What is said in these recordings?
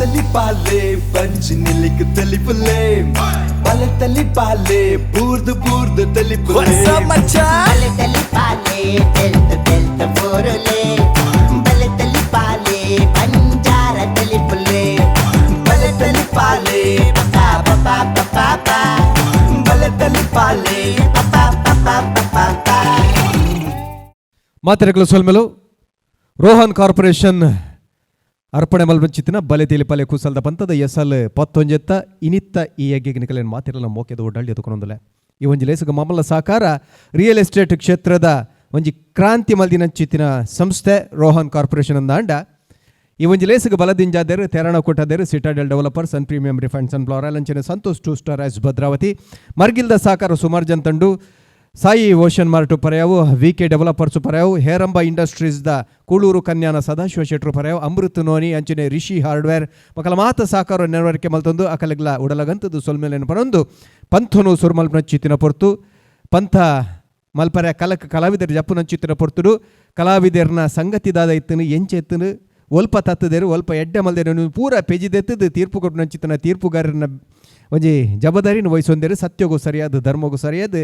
ತಲಿಪಾಲೆ ಪಂಚಿ ನಿಲಿಕ್ ತಲಿಪುಲೆ ಬಲೆ ತಲಿಪಾಲೆ ಬೂರ್ದು ಬೂರ್ದು ತಲಿಪುಲೆ. ಬಲೆ ತಲಿಪಾಲೆ ತೆಲ್ತ ತೆಲ್ತ ಬೋರುಲೆ, ಬಲೆ ತಲಿಪಾಲೆ ಬಂಜಾರ ತಲಿಪುಲೆ, ಬಲೆ ತಲಿಪಾಲೆ ಪಾ ಪಾ ಪಾ ಪಾ ಪಾ, ಬಲೆ ತಲಿಪಾಲೆ ಪಾ ಪಾ ಪಾ ಪಾ ಪಾ. ಮಾತೆರೆಗಳು ಸೊಲ್ಮೆಲು ರೋಹನ್ ಕಾರ್ಪೊರೇಷನ್ ಅರ್ಪಣೆ ಮಲ್ಪಂಚಿತ್ತಿನ ಬಲೆ ತೇಲಿಪಾಲೆ ಕುಸಲ್ದ ಪಂತದ ಎಸಲ್ ಪತ್ತೊಂಜೆತ್ತ ಇನಿತ್ತ ಈ ಯಜ್ಞ ನಿಕಲೇನು ಮಾತಿರಲ್ಲ ಮೋಕೆದ ಓಡಾಳಿ ಎದುಕೊಂಡೊಂದಲೆ. ಈ ಒಂಜಿ ಲೇಸುಗ ಮಾಮಲ್ಲ ಸಾಕಾರ ರಿಯಲ್ ಎಸ್ಟೇಟ್ ಕ್ಷೇತ್ರದ ಒಂಜಿ ಕ್ರಾಂತಿ ಮಲ್ದಿನಂಚಿತ್ತಿನ ಸಂಸ್ಥೆ ರೋಹನ್ ಕಾರ್ಪೊರೇಷನ್ ಅಂದಾಂಡ ಈ ಒಂಜಿ ಲೇಸುಗ ಬಲದಿಂಜಾದೇರು ತೆರಣ ಕೊಟ್ಟದೇರು Citadel developers and premium refined sunflower oil ಅಂಚನೆ Santosh two star ice Bhadravati ಮರ್ಗಿಲ್ದ ಸಾಕಾರ ಸುಮಾರು ಜನ ತಂಡು ಸಾಯಿ ಓಷನ್ ಮಾರ್ಟು ಪರ್ಯಾವು V K developers ಪರ್ಯಾವು Heramba industries the Kuluru Kanyana Sadashiva ಶೆಟ್ರು ಪರ್ಯಾವು ಅಮೃತ್ ನೋನಿ ಅಂಚನೆ ರಿಷಿ ಹಾರ್ಡ್ವೇರ್ ಮಕ್ಕಳ ಮಾತ ಸಾಕಾರ ನೆರವರಿಕೆ ಮಲ್ತೊಂದು ಅಕಲಗ್ಲ ಉಡಲಗಂತದ್ದು ಸೊಲ್ಮೇಲೇನು ಪನೊಂದು ಪಂಥನು ಸುರ್ಮಲ್ಪನ ಪೊರ್ತು ಪಂಥ ಮಲ್ಪರೆ ಕಲಕ್ ಕಲಾವಿದರ ಜಪ್ಪುನಂಚಿತ್ತಿನ ಪೊರ್ತುಡು ಕಲಾವಿದರ್ನ ಸಂಗತಿ ದಾದ ಇತ್ತನು ಎಂಚೆ ಎತ್ತನು ಒಲ್ಪ ತತ್ತದೇರು ಒಲ್ಪ ಎಡ್ಡೆ ಮಲ್ದೇರು ಪೂರ ಪೆಜಿದೆತ್ತದು ತೀರ್ಪು ಕೊಟ್ಟು ತೀರ್ಪುಗಾರನ ಒಂಜಿ ಜವಾಬ್ದಾರಿನ ವಹಿಸೊಂದೇರು ಸತ್ಯಗೂ ಸರಿಯಾದ ಧರ್ಮಗೂ ಸರಿಯಾದ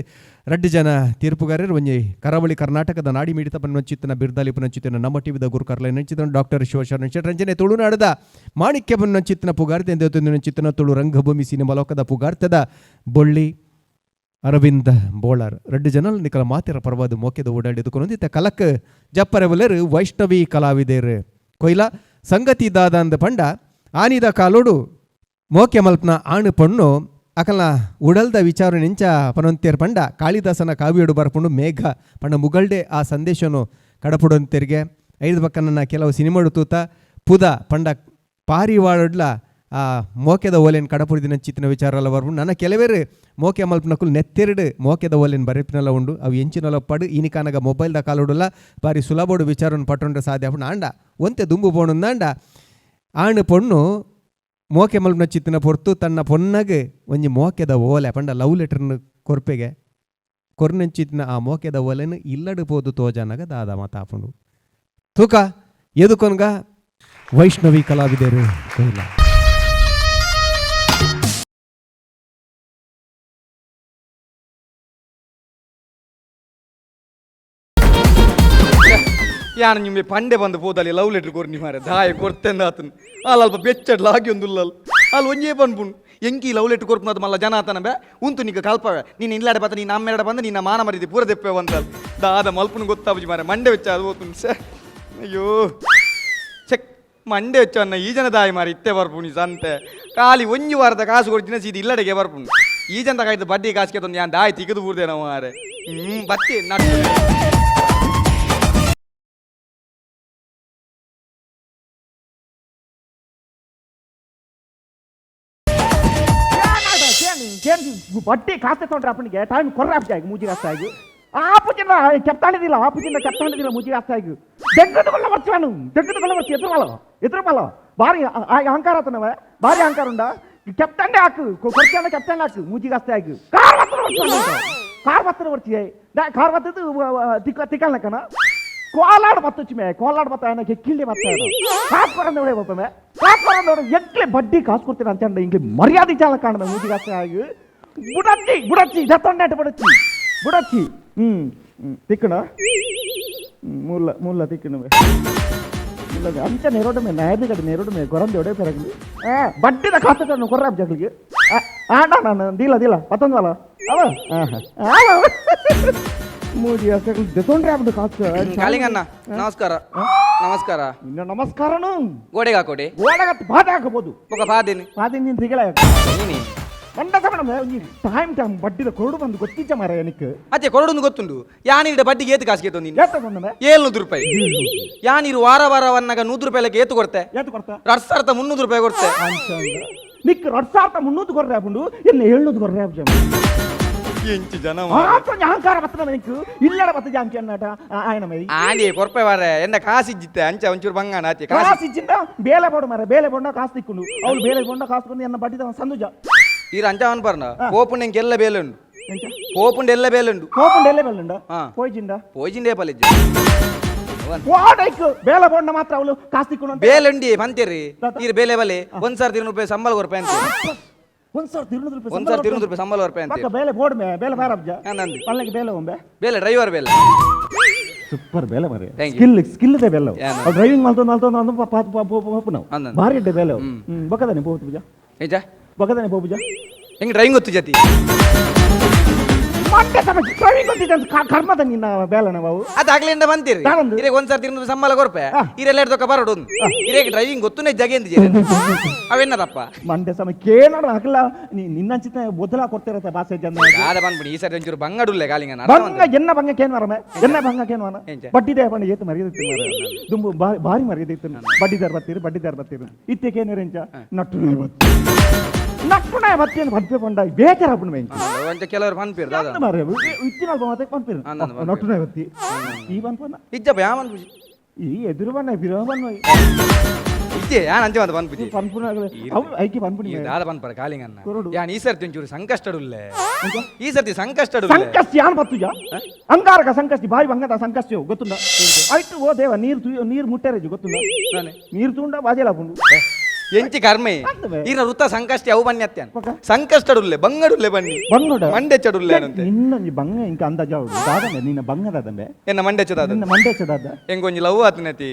ರಡ್ಡು ಜನ ತೀರ್ಪುಗಾರರು ಒಂಜಿ ಕರಾವಳಿ ಕರ್ನಾಟಕದ ನಾಡಿ ಮಿಡಿತ ಪನ್ನಂಚಿತ್ತನ ಬಿರ್ದಾಲಿ ಪನ್ನಂಚಿತ್ತನ ನಮ್ಮ ಟಿವಿದ ಗುರುಕರ್ಲ ನಂಚಿತನ ಡಾಕ್ಟರ್ ಶಿವಶರಣ ರಂಜನೆ ತುಳುನಾಡದ ಮಾಣಿಕ್ಯ ಪನ್ನಂಚಿತ್ತನ ಪುಗಾರ್ತೆ ನಂಚಿತ್ತನ ತುಳು ರಂಗಭೂಮಿ ಸಿನಿಮಾ ಲೋಕದ ಪುಗಾರ್ತದ ಬೊಳ್ಳಿ ಅರವಿಂದ ಬೋಳಾರ್ ರಡ್ಡು ಜನ ನಿಕಲ ಮಾತಿರ ಪರ್ವಾದ ಮೋಕೆದ ಓಡಾಡಿದುಕೊಂಡು ಕಲಕ್ ಜಪ್ಪರೆ ಬಲ್ಲೆರ್ ವೈಷ್ಣವಿ ಕಲಾವಿದೇರು ಕೊಯ್ಲ ಸಂಗತಿ ದಾದ ಅಂದ ಪಂಡ ಆನಿದ ಕಾಲೋಡು ಮೋಕೆ ಮಲ್ಪನ ಆಣು ಪಣ್ಣು ಅಕಲ್ನ ಉಡಲ್ದ ವಿಚಾರ ನಿಂಚ ಪನೊಂತೇರ್ ಪಂಡ ಕಾಳಿದಾಸನ ಕಾವ್ಯಡು ಬರ್ಪುಂಡು ಮೇಘ ಪಂಡ ಮುಗಲ್ಡೆ ಆ ಸಂದೇಶನು ಕಡಪುಡೊಂತೇರಿಗೆ ಐದು ಪಕ್ಕನ ಕೆಲವು ಸಿನಿಮಾಡು ತೂತ ಪುದ ಪಂಡ ಪಾರಿವಾಳಡ್ಲ ಆ ಮೋಕೆದ ಓಲೆನ್ ಕಡಪುಡಿದಿನ ಚಿತ್ತಿನ ವಿಚಾರ ಎಲ್ಲ ಬರ್ಪುಂಡು. ನನ್ನ ಕೆಲವೇರು ಮೋಕೆ ಮಲ್ಪನಕುಲು ನೆತ್ತೆರಡು ಮೋಕೆದ ಓಲೆನ್ ಬರೆಪಿನಲ್ಲ ಉಂಡು ಅವು ಎಂಚಿನಲ್ಲ ಪಡು ಇನಿಕಾನಗ ಮೊಬೈಲ್ದ ಕಾಲುಡುಲ್ಲ ಬಾರಿ ಸುಲಭೋಡು ವಿಚಾರವನ್ನು ಪಟ್ಟೊಂಡ್ರೆ ಸಾಧ್ಯ ಆಪುಂಡು. ಆಂಡ ಒಂತೆ ದುಂಬು ಪೋಣುಂದಾಂಡ ಆಣು ಪೊಣ್ಣು ಮೋಕೆ ಮಲ್ಪನ ಚಿತ್ತಿನ ಪೊರ್ತು ತನ್ನ ಪೊನ್ನಗ್ ಒಂಜಿ ಮೋಕೆದ ಓಲೆ ಪಂಡ ಲವ್ ಲೆಟರ್ನ ಕೊರ್ಪೆಗೆ ಕೊರ್ನಂಚಿತ್ತಿನ ಆ ಮೋಕೆದ ಓಲೆನ್ ಇಲ್ಲಡು ಪೋದು ತೋಜಾನಗ ದಾದ ಮಾತಾಪುಂಡು ತೂಕ ಎದುಕೊನ್ಗ ವೈಷ್ಣವಿ ಕಲಾವಿದರು ಕೊಯ್ಲ. ಯಾನ್ ನಿಮ್ಮೆ ಪಂಡೆ ಬಂದು ಪೋದಲ್ಲಿ ಲವ್ ಲೆಟರ್ ಕೊರ್ನಿ ಮಾರೆ ದಾಯ ಕೊರ್ತೆಂದ ಆತನು ಅಲ್ಲ ಅಲ್ಪ ಬೆಚ್ಚಡ್ಲ ಆಗಿ ಒಂದುಲ್ಲ ಅಲ್ಲಿ ಒಂಜೇ ಪನ್ಪುಂಡು ಎಂಕಿ ಲವ್ ಲೆಟರ್ ಕೊರ್ಪುನದು ಮಲ್ಲ ಜನ ಆತನ ಬೇ ಉಂತು ನಿಕ್ಕ ಕಲ್ಪವೆ ನೀನು ಇಲ್ಲಾಡೆ ಬತ್ತ ನೀನು ನಮ್ಮೆರಡೆ ಬಂದು ನಿನ್ನ ಮಾನ ಮರಿದಿ ಪೂರ ದೆಪ್ಪೆ ಬಂದಲ್ ದಾದ ಮಲ್ಪುನು ಗೊತ್ತಾಬುಜಿ ಮಾರೆ ಮಂಡೆ വെച്ച ಅದು ಹೋತು ಸೆ ಅಯ್ಯೋ ಚೆಕ್ ಮಂಡೆ വെച്ച ಅನ್ನ ಈ ಜನ ದಾಯಿ ಮಾರಿ ಇತ್ತೆ ಬರ್ಪುಣಿ ಸಂತೆ ಖಾಲಿ ಒಂಜಿ ವಾರದ ಕಾಸು ಕೊಡ್ತಿನ ಸೀದಿ ಇಲ್ಲಡೆಗೆ ಬರ್ಪುಂಡು ಈ ಜನ ಕಾಯ್ದು ಬಡ್ಡಿ ಕಾಸು ಕೇತೊಂದು ಯಾನ್ ದಾಯಿ ತಿಗದು ಬೂರ್ದೆ ನಾವು ಮಾರೆ ಹ್ಮ್ ಬತ್ತಿ ನಟ್ಟು. ಬಡ್ಡಿ ಕಾಸು ತಗೊಂಡ್ರೆ ಅಪ್ಪನಿಗೆ ಟೈಮ್ ಕೊರ್ರ ಆಗಿ ಮೂಜಿ ಕಾಸಾಗಿ ಆಪುಜಿನ ಕೆಪ್ತಾಣಿದಿಲ್ಲ ಆಪುಜಿನ ಕೆಪ್ತಾಣಿದಿಲ್ಲ ಮೂಜಿ ಕಾಸಾಗಿ ದೆಗ್ಗದುಕೊಳ್ಳ ಬರ್ಚಾನು ದೆಗ್ಗದುಕೊಳ್ಳ ಬರ್ಚಿ ಎದುರುಬಾಲ ಎದುರುಬಾಲ ಭಾರಿ ಅಹಂಕಾರ ಆತನವ ಭಾರಿ ಅಹಂಕಾರ ಉಂಡ ಕೆಪ್ತಾಂಡೆ ಹಾಕು ಕೊರ್ಚಾನ ಕೆಪ್ತಾಂಡೆ ಹಾಕು ಮೂಜಿ ಕಾಸ್ತಾಗಿ ಕಾರ್ ಬತ್ತನ ಬರ್ಚಾನು ಕಾರ್ ಬತ್ತನ ಬರ್ಚಿ ಕಾರ್ ಬತ್ತದು ತಿಕ್ಕ ತಿಕ್ಕಲ್ನಕನ ಕೋಲಾಡ್ ಬತ್ತುಚಿ ಮೇ ಕೋಲಾಡ್ ಬತ್ತ ಏನಕ್ಕೆ ಕಿಳ್ಳಿ ಬತ್ತ ಕಾಸು ಕೊರಂದವಳೆ ಬಪ್ಪಮೆ ಕಾಸು ಕೊರಂದವಳೆ ಎಕ್ಲೆ ಬಡ್ಡಿ ಕಾಸು ಕೊಡ್ತೀರ ಅಂತ ಇಂಗ್ಲಿ ಮರ್ಯಾದೆ ಚಾಲ ಕಾಣದ ಮೂಜಿ ಕಾಸಾಗಿ ಬುಡಚ್ಚಿ ಬುಡಚ್ಚಿ ದತ್ತೊಂಡಾಟ ಬುಡಚ್ಚಿ ಬುಡಚ್ಚಿ ಹ್ಮ್ ಹ್ಮ್ ತಿಕ್ಕಣ ಮೂಲ ಮೂಲ ತಿಕ್ಕಣ ಇಲ್ಲ ಅಂಚ ನೆರೋಡು ಮೇ ನಾಯದ ಕಡೆ ನೆರೋಡು ಮೇ ಕೊರಂದಿ ಒಡೆ ಪೆರಗಲಿ ಬಡ್ಡಿದ ಕಾಸು ತಗೊಂಡು ಕೊರ್ರ ಜಗಳಿಗೆ ಆಡ ನಾನು ದೀಲ ದೀಲ ಪತ್ತೊಂದು ಅಲ್ಲ ಅವ ಮೂಜಿ ಅಸಗಳು ದೆತೊಂಡ್ರೆ ಆಗ್ಬಿಟ್ಟು ಕಾಸು. ಕಾಳಿಂಗಣ್ಣ ನಮಸ್ಕಾರ ನಮಸ್ಕಾರ. ಇನ್ನು ನಮಸ್ಕಾರನು. ಗೋಡೆಗೆ ಹಾಕೋಡಿ. ಗೋಡಗತ್ತು ಬಾಧೆ ಹಾಕಬಹುದು. ಬೊಕ ಪಾದೇನು? ಬಾಧೆ ನೀನು ತಿಗಳ ನೀನಿ ಮಂಡಸ madam time time ಬಡ್ಡಿದ ಕೊರಡು ಬಂದು ಗೊತ್ತಿಚ್ಚ ಮಾರ எனக்கு. ಅತ್ತೆ ಕೊರಡುಂದು ಗೊತ್ತುಂಡು ಯಾನೀಡ ಬಡ್ಡಿಗೆ ಏತು ಕಾಸು ಕೇತೊ ನೀನು? ಏತ ಬಂದ? 700 ರೂಪಾಯಿ. ಯಾನೀರು ವಾರ ವಾರ ವನ್ನಾಗ 100 ರೂಪಾಯಿ ಲೆಕ್ಕ ಏತು ಕೊಡ್ತೆ? ಏತು ಕೊಡ್ತಾ? 2300 ರೂಪಾಯಿ ಕೊಡ್ತೆ. ನಿಕ್ 2300 ಕೊರ್ರೆ ಹಾಕೊಂಡು ಇನ್ನು 700 ಕೊರ್ರೆ ಹಾಪು. ಎಂಚು ಜನ. ಅಹಂಕಾರ ಬರ್ತದೆ ನಿಕ್ಕು ಇಲ್ಲಡ ಬತ್ತ ಜಾಂಕಿ ಅನ್ನಾಟ ಆಯನ ಮೈ. ಆಂಡಿ ಕೊರ್ಪೆ ವಾರೆ ಎಂದ ಕಾಸು ಇಜ್ಜಿತ್ತೆ ಅಂಚ ಒಂಚೂರು ಬಂಗಾಣ ಆತೆ ಕಾಸು. ಕಾಸು ಇಚ್ಚಿಂದ ಬೇಲೆ ಬೋಡು ಮಾರೆ ಬೇಲೆ ಬೋಂಡ ಕಾಸು ತಿಕ್ಕೊಂಡು ಅವಳು ಬೇಲೆ ಬೋಂಡ ಕಾಸು ಕೊಂಡು ಎನ್ನ ಬಡ್ಡಿದ ಸಂದುಜ. ಈರ ಅಂಚ ಅನ್ಪರ್ನ ಪೋಪುಂಡು ಎಂಕ್ ಎಲ್ಲ ಬೇಲೆ ಉಂಡು. ಎಂಚ? ಪೋಪುಂಡು ಎಲ್ಲ ಬೇಲೆ ಉಂಡು. ಕೋಪುಂಡು ಎಲ್ಲೆ ಬೆಲ್ಲುಂಡ? ಹಾ. ಪೋಯ್ಜಿಂಡ? ಪೋಯ್ಜಿಂಡೇ ಪಲಿಜ್ಜ. ವಾಡೈಕ್ ಬೇಲೆ ಬೋಂಡ ಮಾತ್ರ ಅವಳು ಕಾಸ್ತಿಕೊಂಡು ಬೇಲೆ ಉಂಡಿ ಪಂತೇರಿ ನೀರು ಬೇಲೆ ಬಲೆ 1200 ರೂಪಾಯಿ ಸಂಬಳ ಕೊರ್ಪೆ ಅಂತ. 1200 ರೂಪಾಯಿ? 1200 ರೂಪಾಯಿ ಸಂಬಳ ಕೊರ್ಪೆ ಅಂತ. ಪಕ್ಕ ಬೇಲೆ ಬೋರ್ಡ್ ಮೇ ಬೇಲೆ ಬಾರಬ್ಜ. ನಂದು. ಪಲ್ಲಕ್ಕೆ ಬೇಲೆ ಒಂಬೆ. ಬೇಲೆ ಡ್ರೈವರ್ ಬೇಲೆ. ಸೂಪರ್ ಬೇಲೆ ಮರೆ. Thank you. Skill skill ಇದೆ ಬೇಲೆ. ಯಾನು? ಡ್ರೈವಿಂಗ್ ಮಾಡ್ತೊ ಮಾಡ್ತೊ ಅಂದು ಪಾಪ ನಾವು. ಅಂದಂದು. ಭಾರಿ ಇಡ್ಡೆ ಬೇಲೆ. ಬಕ್ಕದಾನೆ ಪೋಪು ಪೂಜಾ. ನಿಜ. ಬಕ್ಕದಾನೆ ಪೋಪುಜ. ಹೆಂಗ್ ಡ್ರೈವಿಂಗ್ ಗೊತ್ತು ಜತಿ? ಮತ್ತೆ ತಮ್ಮ ಡ್ರೈವಿಂಗ್ ಗೊತ್ತಿದೆ ಅಂತ ಕರ್ಮದ ನಿನ್ನ ಬೇಲೆನ ಬಾವು. ಅದಾಗ್ಲಿಂದ ಬಂತೀರಿ. ದಾನಂದು. ಇರೇಗ 1200 ಸಂಬಳ ಕೊರ್ಪೆ. ಇರೆಲ್ಲ ದೊಕ್ಕ ಬರೋಡು. ಇರೇಗ ಡ್ರೈವಿಂಗ್ ಗೊತ್ತುನೇ ಜಗೇಂದು ಅವೇನದಪ್ಪ. ಮಂಡೆ ಸಮ ಕೇಳೋಣ ಹಾಕಲ್ಲ ನಿನ್ನಂಚಿತ ಬದಲ ಕೊಡ್ತಿರತ್ತೆ ಭಾಷೆ ಜನ. ಆದ ಬಂದ್ಬಿಡಿ ಈ ಸರಿ ಒಂಚೂರು ಬಂಗಡುಲ್ಲೆ ಕಾಲಿಂಗ. ಬಂಗ ಎನ್ನ ಬಂಗ ಕೇನ್ ಮರಮೆ ಎನ್ನ ಬಂಗ ಕೇನ್ ಮರ. ಎಂಚ? ಬಡ್ಡಿದೆ ಪಂಡ ಏತು ಮರ್ಯಾದೆ ಇತ್ತು ಮಾರ್ರೆ. ದುಂಬು ಭಾರಿ ಮರ್ಯಾದೆ ಇತ್ತು. ಬಡ್ಡಿದಾರ ಬತ್ತೀರು ಬಡ್ಡಿದಾರ ಬತ್ತೀರು ಇತ್ತೆ ಕೇನಿರೆಂಚ ನಟ್ಟು ನಾಯ ಬತ್ತಿ ನಟ್ಟು ನಾಯ ಬತ್ತಿ ಅಂತ ಪಂಪೆ ಪಂಡ ಬೇಜಾರಾಪುಂಡು ಮೆಂಚ. ಒಂಚ ಕೆಲವರು ಪನ್ಪೀರ್ ದಾದ. ಮಾರ್ರೆ ಇತ್ತಿನ ಅಲ್ಪ ಮತ್ತೆ ಪಂಪಿರು. ಅಂದಂದು ಪನ್ಪೇರು. ನಟ್ಟು ನಾಯ ಬತ್ತಿ ಈ ಪನ್ಪನ. ಇಜ್ಜಪ್ಪ ಯಾವ ಪನ್ಪುಜಿ? ಈ ಎದುರು ಬನ್ನ ಬಿರೋ ಬನ್ನ. ಇಜ್ಜೆ ಯಾನ್ ಅಂಚೆ ಬಂದ ಪನ್ಪುಜಿ. ಪನ್ಪುನ ಅವು ಐಕಿ ಪನ್ಪುನಿ. ಈ ದಾದ ಪನ್ಪರ ಕಾಲಿಂಗನ್ನ. ಕೊರಡು. ಯಾನ್ ಈ ಸರ್ತಿ ಒಂಚೂರು ಸಂಕಷ್ಟಡುಲ್ಲೆ, ಈ ಸರ್ತಿ ಸಂಕಷ್ಟಡುಲ್ಲೆ. ಸಂಕಷ್ಟಿ ಯಾನ್ ಬತ್ತುಜ ಅಂಗಾರಕ ಸಂಕಷ್ಟಿ ಬಾಯಿ ಬಂಗದ ಸಂಕಷ್ಟಿ ಗೊತ್ತುಂಡ ಆಯ್ತು. ಓ ದೇವ ನೀರು ನೀರು ಮುಟ್ಟೆರೇಜು ಗೊತ್ತುಂಡ? ನಾನೆ. ನೀರು ತುಂಡ ಬಾಜೆಲ ಪುಂಡು. ಎಂಚಿ ಕರ್ಮೆ. ಅಂದವೆ. ಈರ ವೃತ್ತ ಸಂಕಷ್ಟಿ ಅವು ಬನ್ನಿ ಅತ್ಯಾನ್. ಪಕ್ಕ. ಸಂಕಷ್ಟಡುಲ್ಲೆ ಬಂಗಡುಲ್ಲೆ ಬನ್ನಿ. ಬಂಗಡ. ಮಂಡೆಚ್ಚಡುಲ್ಲೆ ಅನಂತೆ. ನಿನ್ನ ಒಂಜಿ ಬಂಗ ಇಂಕ ಅಂದಾಜ ಉಂಡು ದಾದಂಬೆ ನಿನ್ನ ಬಂಗದಾದಂಬೆ. ಎನ್ನ ಮಂಡೆಚ್ಚದಾದ? ನಿನ್ನ ಮಂಡೆಚ್ಚದಾದ. ಎಂಗೊಂಜಿ ಲವ್ ಆತನತಿ.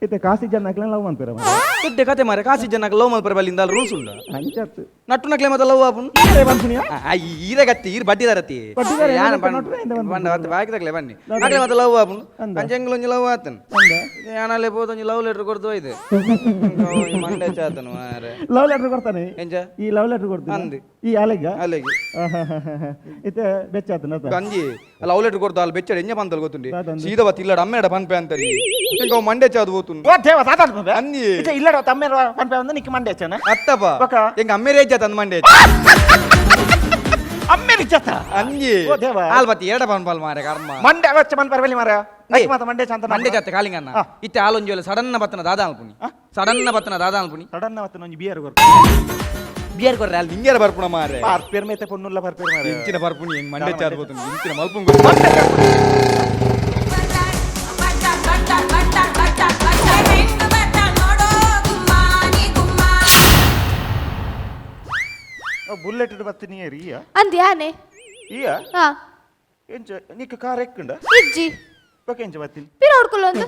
ಇತ್ತೆ ಕಾಸಿ ಜನ ಹಾಕ್ಲ ಲವ್ ಅನ್ಪಿರ. ದೊಡ್ಡ ಕತೆ ಮಾರೆ, ಕಾಸಿ ಜನಕ್ಕೆ ಲವ್ ಮಲ್ಪರ ಬಲ್ಲಿಂದ ರೂಲ್ಸ್ ಉಂಡ. ಅಂಚತ್ತು. ನಟ್ಟು ನಕ್ಲೆ ಮತ್ತೆ ಲವ್ ಆಪುನ್. ಪನ್ಪುನಿಯ. ಈರ ಗತ್ತಿ ಈರ್ ಬಡ್ಡಿದಾರತಿ. ಬಡ್ಡಿದಾರ ಯಾನ ಏನ ನಟ್ರೆ ಇಂದ ಬಂದು. ಬಂಡ ಮತ್ತೆ ಬಾಕಿ ತಗ್ಲೆ ಬನ್ನಿ ನಕ್ಲೆ ಮತ್ತೆ ಲವ್ ಆಪುನ್. ಅಂದ. ಅಂಚೆಂಗ್ಲೊಂಜಿ ಲವ್ ಆತನ್. ಅಂದ. ಯಾನಲ್ಲೇ ಪೋದೊಂಜಿ ಲವ್ ಲೆಟರ್ ಕೊಡ್ದು ಹೋಯ್ದೆ ಮಂಡೆ ಚಾತನು ಮಾರೆ. ಲವ್ ಲೆಟರ್ ಕೊಡ್ತಾನೆ. ಎಂಚ? ಈ ಲವ್ ಲೆಟರ್ ಕೊಡ್ತೀನಿ. ಅಂದು. ಈ ಅಲೆಗ. ಅಲೆಗೆ. ಇತ್ತೆ ಬೆಚ್ಚಾತನ. ಗಂಜಿ ಲವ್ ಲೆಟರ್ ಕೊಡ್ದು ಅಲ್ಲಿ ಬೆಚ್ಚಡ ಎಂಜ ಬಂತಲ್ ಗೊತ್ತುಂಡಿ. ದಾದಂದು. ಸೀದಾ ಬತ್ತಿ ಇಲ್ಲಡ ಅಮ್ಮೇಡ ಪನ್ಪೆ ಅಂತಾರೆ ಇಂಕ ಅವ್ ಮಂಡೆ ಚಾದು ಹೋತುನ್. ಓ ದೇವ ಸಾಧಾರಣ. ಅಂದಿ. ಇತ್ತೆ ಇಲ್ಲಡ ತಮ್ಮೇರ ಪನ್ಪೆ ಒಂದು ನಿಕ್ಕ ಮಂಡೆ ಹೆಚ್ಚನ. ಅತ್ತಪ್ಪ. ಬೊಕ? ಎಂಗ ಅಮ್ಮೇರೆ ಹೆಚ್ಚ ತಂದ್ ಮಂಡೆ. ಅಮ್ಮೇರಿ ಚತ್ತ. ಅಂಜಿ. ಓ ದೇವ. ಆಲ್ ಬತ್ತಿ ಎರಡ ಪನ್ಪಲ್ ಮಾರೆ ಕರ್ಮ. ಮಂಡೆ ಅವಚ್ಚ ಮನ್ ಪರವಲಿ ಮಾರ ಐಕ್ ಮಾತ ಮಂಡೆ ಚಂತ. ಮಂಡೆ ಜಾತೆ ಕಾಲಿಂಗನ್ನ. ಇತ್ತೆ ಆಲೊಂಜಿ ಸಡನ್ ಬತ್ತನ ದಾದಾ ಅನ್ಪುನಿ, ಸಡನ್ ಬತ್ತನ ದಾದಾ ಅನ್ಪುನಿ. ಸಡನ್ ಅವತ್ತು ಒಂಜಿ ಬಿಯರ್ ಕೊರ್. ಬಿಯರ್ ಕೊರ್ರೆ ಅಲ್ಲಿ ನಿಂಗೇರ ಬರ್ಪುಣ ಮಾರೆ. ಪಾರ್ಪೇರ್ ಮೇತೆ ಪೊನ್ನುಲ್ಲ ಪರ್ಪೇರ್ ಮಾರೆ. ಇಂಚಿನ ಬರ್ಪುಣಿ ಹೆಂಗ್ ಮಂಡೆ ಚಾದು ಹೋತುನ್ ಇಂಚಿನ ಮಲ್ಪುಂಗು. ಬಟ್ಟ ಬಟ್ಟ ಬಟ್ಟ ಬಟ್ಟ ಬಟ್ಟ ಹೆಣ್ಣು ಬಟ್ಟ ನೋಡೋ ಗುಮ್ಮಾನಿ ಗುಮ್ಮ. ಬುಲೆಟ್ ಬತ್ತಿ ನೀರ್ ಈಯ. ಅಂದ್ ಯಾನೆ. ಈಯ. ಹಾ. ಎಂಚ ನಿಕ್ಕ ಕಾರ್ ಎಕ್ಕುಂಡ? ಇಜ್ಜಿ. ಬೊಕ ಎಂಚ ಬತ್ತೀನಿ? ಪಿರ ಹೊಡ್ಕೊಳ್ಳೊಂದು.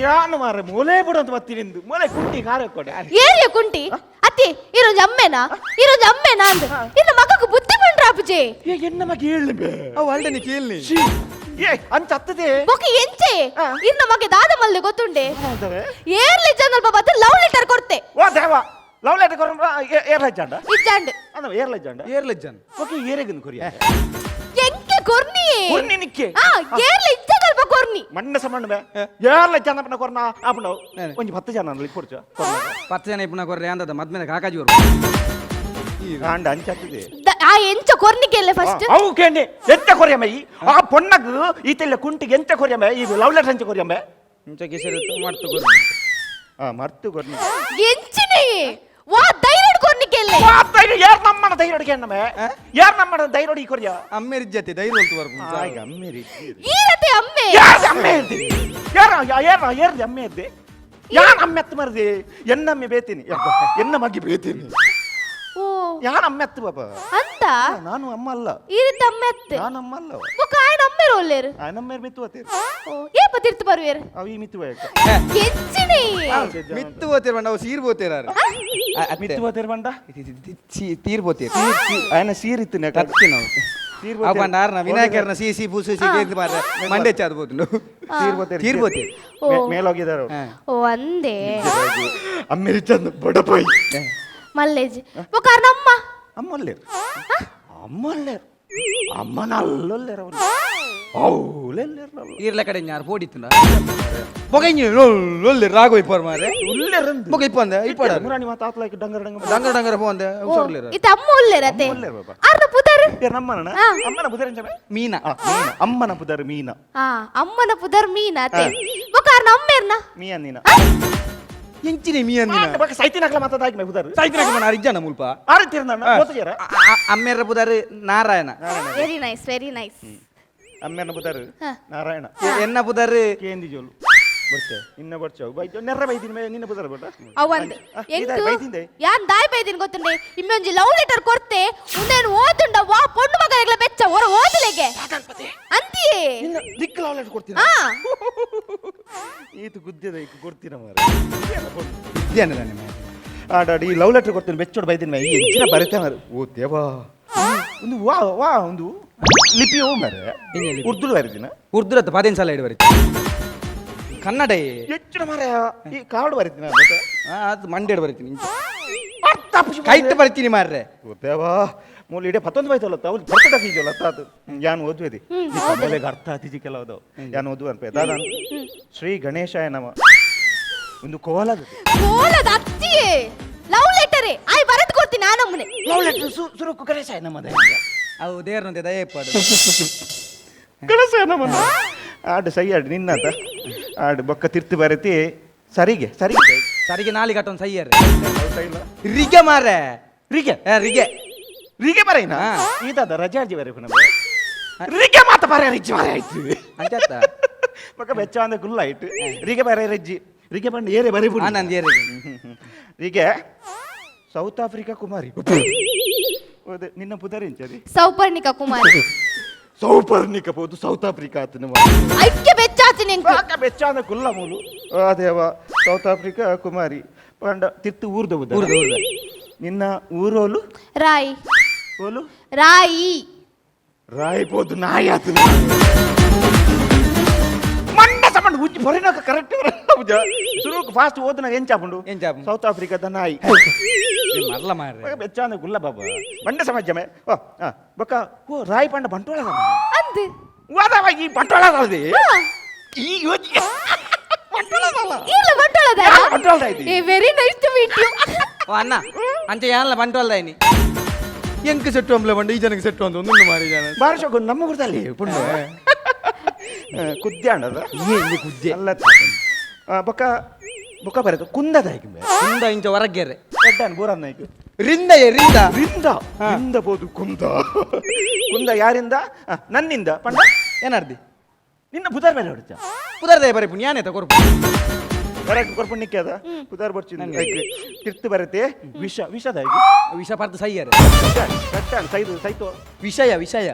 ಯಾನು ಮಾರೆ ಮೊಲೆ ಬಿಡಂತ ಬತ್ತೀನಿ ಎಂದು ಮೊಲೆ ಕುಂಟಿ ಕಾರ್ ಎಕ್ಕೊಡೆ. ಏರಿಯ ಕುಂಟಿ ಅತ್ತಿ ಈರೊಂಜಿ ಅಮ್ಮೇನಾ ಈರೊಂಜಿ ಅಮ್ಮೇನಾ ಅಂದ್ ಇನ್ನು ಮಗకు ಬುದ್ಧಿ ಪಂಡ್ರ ಅಪ್ಪುಜೆ. ಏ ಎನ್ನ ಮಗ ಹೇಳಿ ಬೇ. ಅವು ಅಲ್ಡೆ ನೀ ಕೇಳಿ. ಏ ಅಂಚ ಅತ್ತದೆ. ಬೊಕ ಎಂಚೆ ಇನ್ನ ಮಗೆ ದಾದ ಮಲ್ಲೆ ಗೊತ್ತುಂಡೆ? ಹೌದವೆ. ಏರ್ಲಿ ಜಂಗಲ್ ಬಾಬಾ ಲವ್ ಲೆಟರ್ ಕೊಡ್ತೆ. ಓ ದೇವ ಲವ್ ಲೆಟರ್ ಕೊರ ಏರ್ಲ ಜಾಂಡ. ಇಜ್ಜಾಂಡ್. ಅಂದ ಏರ್ಲ ಜಾಂಡ. ಏರ್ಲಜ್ಜನ್. ಓಕೆ ಏರೆಗನ್ ಕೊರಿಯ. ಎಂಕೆ ಕೊರ್ನಿ? ಕೊರ್ನಿ ನಿಕ್ಕೆ. ಆ ಏರ್ಲಿ ಇಜ್ಜಂಗಲ್ಪ ಕೊರ್ನಿ. ಮಣ್ಣ ಸಮಣ್ಣ ಬೇ ಏರ್ಲ ಜನ ಪನ ಕೊರ್ನ ಆಪುಂಡು ಒಂಜಿ 10 ಜನ ಅಲ್ಲಿ ಕೊರ್ಚ. 10 ಜನ ಇಪ್ಪುನ ಕೊರ್ರೆ ಅಂದದ ಮದ್ಮೇಲೆ ಕಾಕಾಜಿ ಅವರು. ಆಂಡ ಅಂಚ ಅತ್ತದೆ. ಆ ಎಂಚ ಕೊರ್ನಿಕೆಲ್ಲ ಫಸ್ಟ್? ಅವು ಕೇಂಡಿ ಎಂತ ಕೊರಿಯಮ್ಮ ಈ ಆ ಪೊಣ್ಣಗ್ ಈತೆಲ್ಲ ಕುಂಟಿಗೆ ಎಂತ ಕೊರಿಯಮ್ಮ ಈ ಲವ್ ಲೆಟರ್ ಎಂಚ ಕೊರಿಯಮ್ಮ? ಇಂಚ ಕಿಸರು ಮಾಡ್ತು ಕೊರ್ನಿ. ಆ ಮರ್ತು ಕೊರ್ನಿ. ಎಂಚಿನೇ ವಾ ಧೈರ್ಯ ಕೊರ್ನಿಕೆಲ್ಲ. ಯಾರ್ ನಮ್ಮನ ಧೈರ್ಯ ಕೇಂಡಮ್ಮ ಯಾರ್ ನಮ್ಮನ ಧೈರ್ಯ ಈ ಕೊರಿಯ? ಅಮ್ಮೇರಿಜ್ಜತೆ ಧೈರ್ಯ ಹೊಲ್ತು ಬರ್ಪುಂಡು. ಆಗ ಅಮ್ಮೇರಿ. ಈರತೆ ಅಮ್ಮೆ. ಯಾರ್ ಅಮ್ಮೆ ಇದ್ದಿ ಯಾರ ಯಾರ ಏರ್ದಿ ಅಮ್ಮೆ ಇದ್ದಿ ಯಾನ್ ಅಮ್ಮೆ ಎತ್ತು ಮರ್ದಿ ಎನ್ನಮ್ಮೆ ಬೇತೀನಿ ಯಬ್ಬ, ಎನ್ನ ಮಗ್ಗಿ ಬೇತೀನಿ. ಓ ಯಾನ್ ಅಮ್ಮೆ ಎತ್ತು ಬಾಬಾ ಅಂತ. ನಾನು ಅಮ್ಮ ಅಲ್ಲ. ಈರತೆ ಅಮ್ಮೆ ಅತ್ತೆ. ನಾನು ಅಮ್ಮ ಅಲ್ಲ. ಬೊಕ ಆಯನ ಅಮ್ಮೆರ ಒಲ್ಲೇರು. ಆಯನಮ್ಮೇರ್ ಮಿತ್ತು ಅತ್ತೇರು. ಓ ಏಪ ತಿರ್ತು ಬರುವೇರು? ಅವು ಈ ಮಿತ್ತು ಬಯಕ. ಎಂಚಿನೇ ಮಿತ್ತು ಬೋತೇರ್ ಬಂಡ ಅವು ಸೀರ್ ಬೋತೇರಾರು. ಮಿತ್ತು ಬೋತೇರ್ ಬಂಡ. ತೀರ್ ಬೋತೇರ್. ಆಯನ ಸೀರಿತ್ತು ನೆಕ. ತತ್ತಿ ನಾವು. ತೀರ್ ಅವು ಬಂಡ ಆರ್ನ ವಿನಾಯಕರ್ನ ಸಿ ಸಿ ಪೂಸು ಸಿ ಕೇಂದ್ರ ಮಾರ್ರೆ ಮಂಡೆ ಚಾದು ಬೋತುಂಡು. ತೀರ್ ಬೋತೇರ್. ತೀರ್ ಬೋತೇರ್. ಓ. ಮೇಲೋಗಿದಾರ ಅವ್ರು. ಓ ಅಂದೇ. ಅಮ್ಮೇರಿ ಚಂದ ಬಡಪಾಯಿ. ಮಲ್ಲೇಜ್ ಬೊಕ ಆರ್ನ ಅಮ್ಮ. ಅಮ್ಮಲ್ಲೇರು ಅಮ್ಮಲ್ಲೇರು ಅಮ್ಮನಲ್ಲಲ್ಲೇರು ಅವರು ಅವುಲೆಲ್ಲೇರು ಅಲ್ಲ. ಈರ್ಲ ಕಡೆ ಯಾರು ಪೋಡಿತ್ತುಂಡ ಬೊಕ ಇಂಜಿ ಒಲ್ಲೆ ರಾಗೋ ಇಪ್ಪರ್ ಮಾರ್ರೆ. ಉಲ್ಲೇರಂದು. ಬೊಕ ಇಪ್ಪಂದೆ ಇಪ್ಪಡ. ಮುರಾಣಿ ಮಾತು ಆತ್ಲಾಕಿ ಡಂಗರ ಡಂಗರ. ಡಂಗರ ಡಂಗರ ಪೋಂದೆ ಓ ಹುಷಾರ್ಲೇರ. ಇತ್ತ ಅಮ್ಮ ಒಲ್ಲೇರತೆ. ಒಲ್ಲೇರು ಬಾಬಾ. ಆರ್ನ ಪುದರ್? ಏ ನಮ್ಮನ ಆ. ಅಮ್ಮನ ಪುದರ್ ಎಂಚ ಬೇ? ಮೀನಾ. ಆ, ಮೀನಾ. ಅಮ್ಮನ ಪುದರ್ ಮೀನಾ. ಆ ಅಮ್ಮನ ಪುದರ್ ಮೀನಾ ಅತೆ. ಬೊಕ ಆರ್ನ ಅಮ್ಮೇರ್ನ? ಮೀ ಅಂದಿನ. ಎಂಚಿನೆ ಮೀ ಅಂದಿನ. ಬೊಕ ಸೈತಿನಕ್ಲ ಮಾತಾದಾಗಿ ಮೇ ಪುದರ್. ಸಾಯ್ತಿನಕ ಮನ ಅರಿಜ್ಜನ ಮುಲ್ಪ. ಆರು ತೀರ್ನ ಗೊತ್ತಿರ. ಅಮ್ಮೇರ ಪುದರ್ Narayana. Very nice very nice. ಅಮ್ಮೆನ ಬುದಾರು. ಹಾ. ನಾರಾಯಣ. ಎನ್ನ ಪುದರ್? ಕೇಂದಿ ಜೋಲು ಬರ್ಚೆ ನಿನ್ನ ಬರ್ಚೆ ಬೈಜೋ ನೆರ್ರ ಬೈದಿನ ಮೇ ನಿನ್ನ ಬುದಾರ ಬಟ. ಅವಂದ್ ಎಂಕು ಬೈದಿಂದೆ. ಯಾನ್ ದಾಯ್ ಬೈದಿನ ಗೊತ್ತುಂಡೆ? ಇಮ್ಮೊಂಜಿ ಲವ್ ಲೆಟರ್ ಕೊರ್ತೆ, ಉಂದೇನು ಓದುಂಡ ವಾ ಪೊಣ್ಣು ಮಗನಿಗೆ ಬೆಚ್ಚ ಹೊರ ಓದಲೆಗೆ ಅಂತಿಯೇ. ನಿನ್ನ ದಿಕ್ಕು ಲವ್ ಲೆಟರ್ ಕೊಡ್ತೀನಿ. ಹಾ. ಈತು ಗುದ್ದೆದ ಈಗ ಕೊಡ್ತೀನ ಮಾರ. ಇದ್ದೇನೆ ನಿಮ್ಮ. ಆಡಾಡಿ ಈ ಲವ್ ಲೆಟರ್ ಕೊಡ್ತೀನಿ, ಬೆಚ್ಚೋಡು ಬೈದಿನ ಮೇ. ಈ ಎಂಚಿನ ಬರೆತೆ ಮಾರ. ಓ ದೇವಾ, ಒಂದು ವಾ ವಾ ಒಂದು ಲಿಪಿ ಓ ಮಾರೆ. ಉರ್ದು ಬರೆದಿನ. ಉರ್ದುರತ್ತು ಪದೇನು ಸಲ ಇಡು ಬರೀತಿ ಕನ್ನಡ. ಹೆಚ್ಚಿನ ಮಾರ, ಈ ಕಾರ್ಡ್ ಬರೆದಿನ. ಅದು ಮಂಡೇಡು ಬರೀತೀನಿ, ಕೈಟ್ ಬರಿತೀನಿ ಮಾರ್ರೆ. ಓ ದೇವಾ, ಮೂಲ ಇಡೀ ಪತ್ತೊಂದು ಬೈತಲ್ಲ ಅವ್ರು ಬರ್ತಡ ಫೀಜಲ್ಲ ಅದು. ಯಾನ್ ಓದ್ವೇದಿ ಮೊದಲಿಗೆ ಅರ್ಥ ಆತಿಜಿ ಕೆಲವದು. ಯಾನ್ ಓದುವ ಅನ್ಪೆ ದಾದ. ಶ್ರೀ ಗಣೇಶಾಯ ನಮ. ಒಂದು ಕೋಲದ ಕೋಲದ ಅತ್ತಿಯೇ, ಲವ್ ಲೆಟರ್ ಆಯ್ ಬರೆದು ಕೊಡ್ತೀನಿ ನಾನಮ್ಮನೆ. ಲವ್ ಲೆಟರ್ ಸುರುಕು ಗಣೇಶಾಯ ನಮದ. ಅವು ದೇರ್ನಂತೆ ದಯಪಾಡು. ಗಣೇಶಾಯ ನಮ ಆಡು ಸೈ ಆಡು ನಿನ್ನತ ಆಡು ಬೊಕ್ಕ ತಿರ್ತು ಬರತಿ ಸರಿಗೆ ಸರಿಗೆ. ಸರಿಗೆ ನಾಲಿಗೆ ಅಟ್ಟೊಂದು ಸೈಯರ್. ಇಲ್ಲ. ರಿಗೆ ಮಾರ್ರೆ. ರಿಗೆ. ರಿಗೆ. ರಿಗೆ ಬರೈನಾ? ಹಾ. ಈದಾದ ರಜಾರ್ಜಿ ಬರೆ ಪುನಃ ರಿಗೆ ಮಾತ ಬರ ರಿಜ್ಜಿ ಮಾರೆ ಆಯ್ತು. ಅಂಚತ್ತ. ಬೊಕ್ಕ ಬೆಚ್ಚ ಅಂದ ಗುಲ್ಲ ಆಯ್ತು ರಿಗೆ ಬರೆ ರೆಜ್ಜಿ ರಿಗೆ ಬಂದು ಏರೆ ಬರೆ. ಆನಂದ್ ಏರಿಗೆ. ರಿಗೆ ಸೌತ್ ಆಫ್ರಿಕಾ ಕುಮಾರಿ. ಹೋದೆ ನಿನ್ನ ಪುದರಿಂಚರಿ. ಸೌಪರ್ಣಿಕ ಕುಮಾರಿ. ಸೌಪರ್ಣಿಕ ಪೋದು ಸೌತ್ ಆಫ್ರಿಕಾ ಆತನ. ಐಕ್ಯ ಬೆಚ್ಚಾತಿ ನಿಂಕು. ಬಾಕ ಬೆಚ್ಚ ಅಂದ ಕುಲ್ಲ ಮೂಲು. ಆ ದೇವ, ಸೌತ್ ಆಫ್ರಿಕಾ ಕುಮಾರಿ ಪಂಡ ತಿತ್ತು ಊರ್ದ. ಊರ್ದ ಊರ್ದ. ನಿನ್ನ ಊರೋಲು? ರಾಯಿ. ಓಲು? ರಾಯಿ. ರಾಯಿ ಪೋದು ನಾಯಿ ಆತನ. ಮಂಡ ಸಮಂಡ ಉಜ್ಜಿ ಬರಿನಾಕ ಕರೆಕ್ಟ್ ಸುರುಕು ಫಾಸ್ಟ್ ಓದನ ಎಂಚಾಪುಂಡು? ಎಂಚಾಪುಂಡು? ಸೌತ್ ಆಫ್ರಿಕಾದ ನಾಯಿ. ಮರ್ಲ ಮಾರ್ರೆ. ಬೆಚ್ಚಾಂದ ಗುಲ್ಲ ಬಾಬಾ ಮಂಡ ಸಮಾಜಮೆ. ಓ ಆ, ಬೊಕ್ಕ ಓ ರಾಯಿ ಪಂಡ ಬಂಟ್ವಾಳ. ಅಂದ್ ವಾದವ ಈ ಬಂಟ್ವಾಳ ಅಲ್ದಿ. ಈ ಯೋಚನೆ ಬಂಟ್ವಾಳದಲ್ಲ. ಇಲ್ಲ, ಬಂಟ್ವಾಳದ. ಬಂಟ್ವಾಳದ ಐತಿ. ಏ, very nice to meet you. ಓ ಅಣ್ಣ, ಅಂಚೆ ಯಾನ್ಲ ಬಂಟ್ವಾಲ್ದಾಯ್ನಿ ಎಂಕ್ ಸೆಟ್ಟು ಅಂಬ್ಲೆ ಬಂಡ ಈ ಜನಕ್ಕೆ ಸೆಟ್ಟು ಅಂತ ಒಂದೊಂದು ಮಾರಿ ಜನ. ಬಾರಶೋಕು ನಮ್ಮ ಗುರ್ತಲ್ಲಿ ಪುಣ್ಯ ಕುದ್ದೆ ಅಣ್ಣದ. ಇಲ್ಲಿ ಕುದ್ದೆ. ಅಲ್ಲ, ಬೊಕ್ಕ ಬೊಕ್ಕ ಬರೆದು ಕುಂದದ ಕುಂದ ಇಂಚ ಹೊರಗೆರೆ. ಎಡ್ಡನ್ ಬೋರನ್ನ ಈಗ. ರಿಂದ ಏ, ರಿಂದ. ರಿಂದ. ರಿಂದ ಬೋದು ಕುಂದ. ಕುಂದ ಯಾರಿಂದ? ನನ್ನಿಂದ ಪಂಡ. ಏನರ್ದಿ? ನಿನ್ನ ಬುಧರ್ ಬೇರೆ ಹೊಡಿತ. ಪುದರ್ದಯ ಬರೆ ಪುಣ್ಯ ಯಾನೇತ ಕೊರ್ಪು. ಕರೆಕ್ಟ್ ಕೊರ್ಪುಣ್ಣಿಕ್ಕೆ ಅದ ಪುದರ್ ಬರ್ಚಿನ ತಿರ್ತು ಬರತೆ ವಿಷ ವಿಷದ. ವಿಷ ಪರ್ದು ಸೈಯರ್. ಕಟ್ಟಾಣ ಸೈದು ಸೈತು. ವಿಷಯ ವಿಷಯ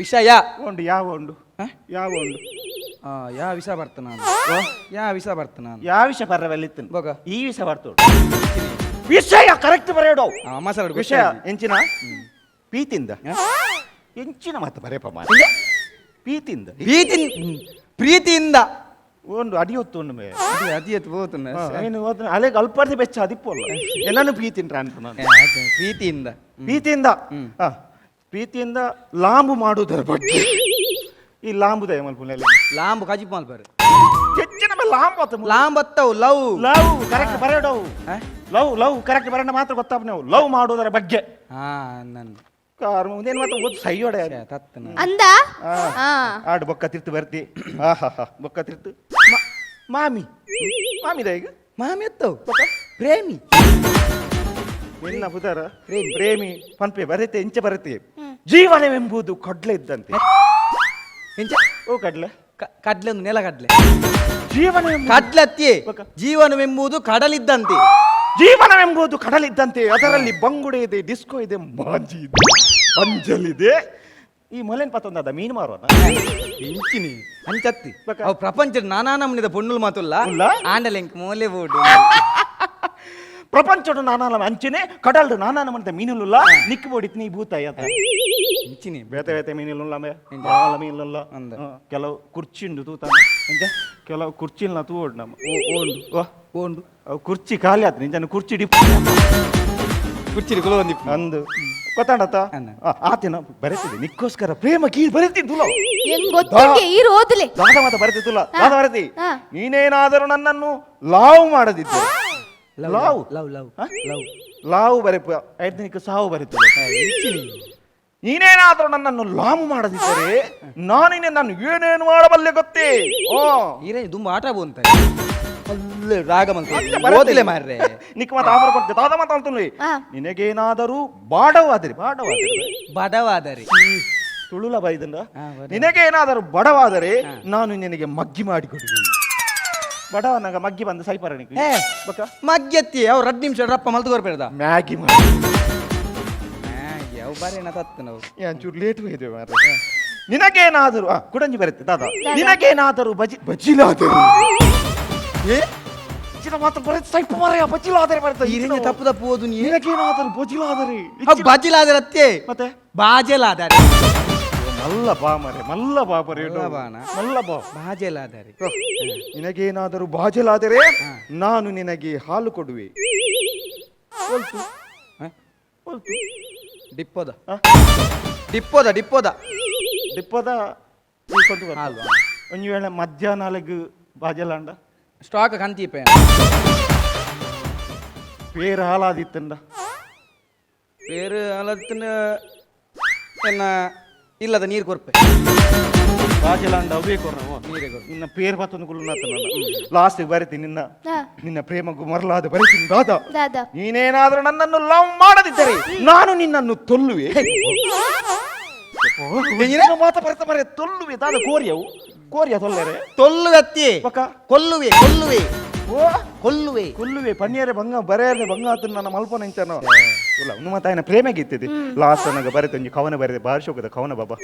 ವಿಷಯ. ಉಂಡು ಯಾವ ಉಂಡು? ಹ? ಯಾವ ಉಂಡು? ಯಾ ವಿಷ ಬರ್ತ ನಾನು, ಯಾ ವಿಷ ಬರ್ತ ನಾನು. ಯಾವ ವಿಷ ಪರ್ರವಲ್ಲಿತ್ತು? ಬೊಕ. ಈ ವಿಷ ಬರ್ತೋಡು ವಿಷಯ ಕರೆಕ್ಟ್ ಬರೆಯೋಡು. ಮಸಾಲ. ವಿಷಯ ಎಂಚಿನ ಪೀತಿಂದ ಎಂಚಿನ ಮಾತು ಬರೆಯಪ್ಪ ಮಾರ್ರೆ. ಪೀತಿಂದ. ಪ್ರೀತಿ ಪ್ರೀತಿಯಿಂದ. ಒಂದು ಅಡಿಯೊತ್ತು ಒಂದು ಮೇ. ಅದು ಅತಿ ಎತ್ತು ಹೋತುನ. ಏನು ಹೋದ ಅಲೆಗೆ ಅಲ್ಪಾರ್ದಿ ಬೆಚ್ಚ ಅದಿಪ್ಪಲ್ಲ ಎಲ್ಲಾನು ಪೀತಿಂದ್ರ ಅಂತ ನಾನು. ಪ್ರೀತಿಯಿಂದ. ಪ್ರೀತಿಯಿಂದ. ಪ್ರೀತಿಯಿಂದ ಲಾಂಬು ಮಾಡುವುದರ ಬಗ್ಗೆ. ಈ ಲಾಂಬು ದಯ ಮಲ್ಪುನಲ್ಲಿ. ಲಾಂಬು ಕಜಿಪ್ ಮಲ್ಪರು. ಹೆಚ್ಚಿನ ಮೇಲೆ ಲಾಂಬು ಆತ ಮುಲ್ಲು. ಲಾಂಬತ್ತವು love. Love correct ಬರೆಯೋಡವು. ಹ? Love love correct ಬರೋಣ ಮಾತ್ರ ಗೊತ್ತಾಪ ನಾವು ಲವ್ ಮಾಡುವುದರ ಬಗ್ಗೆ. ಹಾ ನನ್ನ ಕಾರ್ ಮುಂದೇನು ಮಾತ್ರ ಓದ್ ಸೈಯೋಡೆ. ತತ್ತನ. ಅಂದ. ಹಾ. ಆಡು ಬೊಕ್ಕ ತಿರ್ತು ಬರ್ತಿ. ಆಹಾ ಹಾ ಬೊಕ್ಕ ತಿರ್ತು ಮಾಮಿ ಮಾಮಿದ ಈಗ. ಮಾಮಿ ಎತ್ತವು ಪ್ರೇಮಿ. ನಿನ್ನ ಪುದರ? ಪ್ರೇಮಿ. ಪ್ರೇಮಿ ಪನ್ಪೆ ಬರೆತೆ ಇಂಚೆ ಬರೆತೆ ಜೀವನವೆಂಬುದು ಕಡ್ಲೆ ಇದ್ದಂತೆ. ಎಂಚ? ಓ ಕಡ್ಲೆ. ಕಡ್ಲೆ ಒಂದು ನೆಲ ಕಡ್ಲೆ. ಜೀವನ ಕಡ್ಲೆ ಅತ್ತಿಯೇ. ಬೊಕ್ಕ. ಜೀವನವೆಂಬುದು ಕಡಲಿದ್ದಂತೆ. ಜೀವನವೆಂಬುದು ಕಡಲಿದ್ದಂತೆ, ಅದರಲ್ಲಿ ಬಂಗುಡೆ ಇದೆ, ಡಿಸ್ಕೋ ಇದೆ, ಮಾಂಜಿ ಇದೆ, ಅಂಜಲಿದೆ. ಈ ಮೊಲೆನ್ ಪತ್ತೊಂದಾದ ಮೀನು ಮಾರುವ. ಎಂಚಿನಿ ಅಂಚತ್ತಿ. ಬೊಕ್ಕ. ಅವು ಪ್ರಪಂಚದ ನಾನಾ ನಮೂನಿದ ಪೊಣ್ಣುಲು ಮಾತುಲ್ಲ. ಉಲ್ಲ? ಆಂಡಲೆಂಕ್ ಮೋಲೆ ಬೋಡು. ಪ್ರಪಂಚಡು ನಾನಾ ಅಂಚನೆ ಕಡಲ್ಡು ನಾನಾ ನಮೂನಿದ ಮೀನುಲುಲ್ಲ. ನಿಕ್ಕು ಬೋಡಿತ್ ನೀ ಭೂತ ಅಯ್ಯತ. ಎಂಚಿನಿ? ಬೇತೆ ಬೇತೆ ಮೀನುಲುಲ್ಲ ಮೇ ಬಾಳ ಮೀನುಲುಲ್ಲ. ಅಂದ. ಕೆಲವು ಕುರ್ಚಿ ಉಂಡು ತೂತ. ಎಂಚ? ಕೆಲವು ಕುರ್ಚಿಲ್ನ ತೂವೋಡು ನಮ್ಮ. ಓಂಡು. ಓ. ಓಂಡು. ಅವು ಕುರ್ಚಿ ಖಾಲಿ ಆತು ನಿಂಜನ ಕುರ್ಚಿ ಡಿಪ್. ಕುರ್ಚಿಡಿ ಕುಲವಂದಿಪ್ಪು. ಅಂದು ಗೊತ್ತಾಂಡತ್ತ. ಅನ್ನ. ಆತೇನ ಬರೆತಿದೆ ನಿಕ್ಕೋಸ್ಕರ ಪ್ರೇಮ ಕೀ ಬರೆತಿದ್ದುಲ್ಲ. ಹೆಂಗ್ ಗೊತ್ತುಂಟೆ ಈರು ಓದಲೆ. ದಾದ ಮಾತ ಬರೆತಿದ್ದುಲ್ಲ ದಾದ ಬರೆತಿ. ಹಾ. ನೀನೇನಾದರೂ ನನ್ನನ್ನು ಲಾವು ಮಾಡದಿದ್ದೆ ಲಾವು. ಲವ್ ಲವ್ ಹ? ಲವ್. ಲಾವು ಬರೆಪ ಐದನಿಕ ಸಾವು ಬರೆತದೆ. ನೀನೇನಾದರೂ ನನ್ನನ್ನು ಲಾಮು ಮಾಡದಿದ್ದರೆ ನಾನೇನೆ ನಾನು ಏನೇನು ಮಾಡಬಲ್ಲೆ ಗೊತ್ತೇ? ಓ. ಈರೇ ದುಂಬ ಆಟ ಬೋಂತ ಅಲ್ಲೇ ರಾಗ ಮಂತ ಓದ್ಲೆ ಮಾರ್ರೆ. ನಿಕ್ ಮಾತ ಆಫರ್ ಕೊಡ್ತೆ ದಾದ ಮಾತ ಅಂತುನ್ಲಿ. ಹಾ. ನಿನಗೇನಾದರೂ ಬಾಡವಾದರೆ ಬಾಡವಾದರೆ. ಬಡವಾದರೆ. ತುಳುಲ ಬೈದಂಡ. ನಿನಗೇನಾದರೂ ಬಡವಾದರೆ ನಾನು ನಿನಗೆ ಮಗ್ಗಿ ಮಾಡಿಕೊಡುವೆ. ಬಡವನಾಗ ಮಗ್ಗಿ ಬಂದು ಸೈಪರಣಿಗೆ ಮಗ್ಗಿ ಎತ್ತಿ ಅವ್ 2 ನಿಮಿಷ ರಪ್ಪ ಮಲ್ತು ಕೊರ್ಪೇರ್ದ ಮ್ಯಾಗಿ ಮಾಡಿ ಮ್ಯಾಗಿ ಅವು ಬಾರಿ ಏನ ತತ್ತು ನಾವು ಒಂಚೂರು ಲೇಟ್ ಹೋಯ್ತೇವೆ ಮಾರ್ರೆ. ನಿನಗೇನಾದರೂ ಕುಡಂಜಿ ಬರುತ್ತೆ ದಾದಾ. ನಿನಗೇನಾದರೂ ಬಜಿ ಬಜಿಲಾದರು ಚಿನ್ನ ಮಾತ್ರ ಬರುತ್ತೆ ಸೈಪ್ ಮಾರಾಯ, ಬಜಿಲಾದರೆ ಬರುತ್ತೆ. ಈ ರೇಂಜ್ ತಪ್ಪು ತಪ್ಪು ಓದು ನೀ. ನಿನಗೇನಾದರೂ ಬಜಿಲಾದರೆ ಅವ್ ಬಜಿಲಾದರೆ ಅತ್ತೆ ಮತ್ತೆ ಬಾಜಲಾದರೆ. ಮಲ್ಲ ಬಾ ಮರೆ, ಮಲ್ಲ ಬಾ ಮರೆ, ಮಲ್ಲ ಬಾನ? ಮಲ್ಲ ಬಾ. ಬಾಜಲಾದರೆ. ನಿನಗೇನಾದರೂ ಬಾಜಲಾದರೆ ನಾನು ನಿನಗೆ ಹಾಲು ಕೊಡುವೆ. ಡಿಪ್ಪೋದ ಡಿಪ್ಪೋದ ಡಿಪ್ಪೋದ ಡಿಪ್ಪೋದ ಹಾಲು. ಒಂದು ವೇಳೆ ಮಧ್ಯಾಹ್ನ ಅಲೆಗ್ ಬಾಜಲಾಂಡ ಸ್ಟಾಕ್ ಕಂತೀಪೆ ಪೇರು ಹಾಲಾದಿತ್ತಂಡ ಪೇರು ಹಾಲಾದಿತ್ತನ ಎನ್ನ ಇಲ್ಲದ ನೀರು ಕೊರ್ಪೆ ಬಾಜಲಾಂಡ ಅವೇ ಕೊರ್ನವ ನೀರೇ ಕೊರ್ಪೆ. ನಿನ್ನ ಪೇರು ಬತ್ತೊಂದು ಕುಲ್ಲುನಾತ ಲಾಸ್ಟ್ ಬರಿತೀನಿ ನಿನ್ನ ಹಾ. ನಿನ್ನ ಪ್ರೇಮಗೂ ಮರಲಾದ ಬರಿತೀನಿ ದಾದಾ. ದಾದಾ. ನೀನೇನಾದ್ರೂ ನನ್ನನ್ನು ಲವ್ ಮಾಡದಿದ್ದರೆ ನಾನು ನಿನ್ನನ್ನು ತೊಲ್ಲುವೆ. ನಿನ್ನ ಮಾತ ಬರಿತ ಮರೆ ತೊಲ್ಲುವೆ ದಾದ. ಕೋರಿಯವು ಕೋರಿಯ ತೊಲ್ಲರೆ ತೊಲ್ಲುವೆ ಅತ್ತಿ ಪಕ್ಕ. ಕೊಲ್ಲುವೆ ಕೊಲ್ಲುವೆ ಓ ಕೊಲ್ಲುವೆ ಕೊಲ್ಲುವೆ ಪನ್ನಿಯರೆ ಬಂಗ ಬರೆಯರೆ ಬಂಗ ಆತ ನನ್ನ ಮಲ್ಪನ ಇಂಚನ ಇಲ್ಲ ಒಂದು ಮಾತ ఆయన ಪ್ರೇಮಗಿತ್ತಿದೆ ಲಾಸ್ಟ್ ನನಗೆ ಬರೆತ ಒಂಜಿ ಕವನ ಬರೆದೆ ಬಾರಿ ಶೋಕದ ಕವನ ಬಾಬಾ.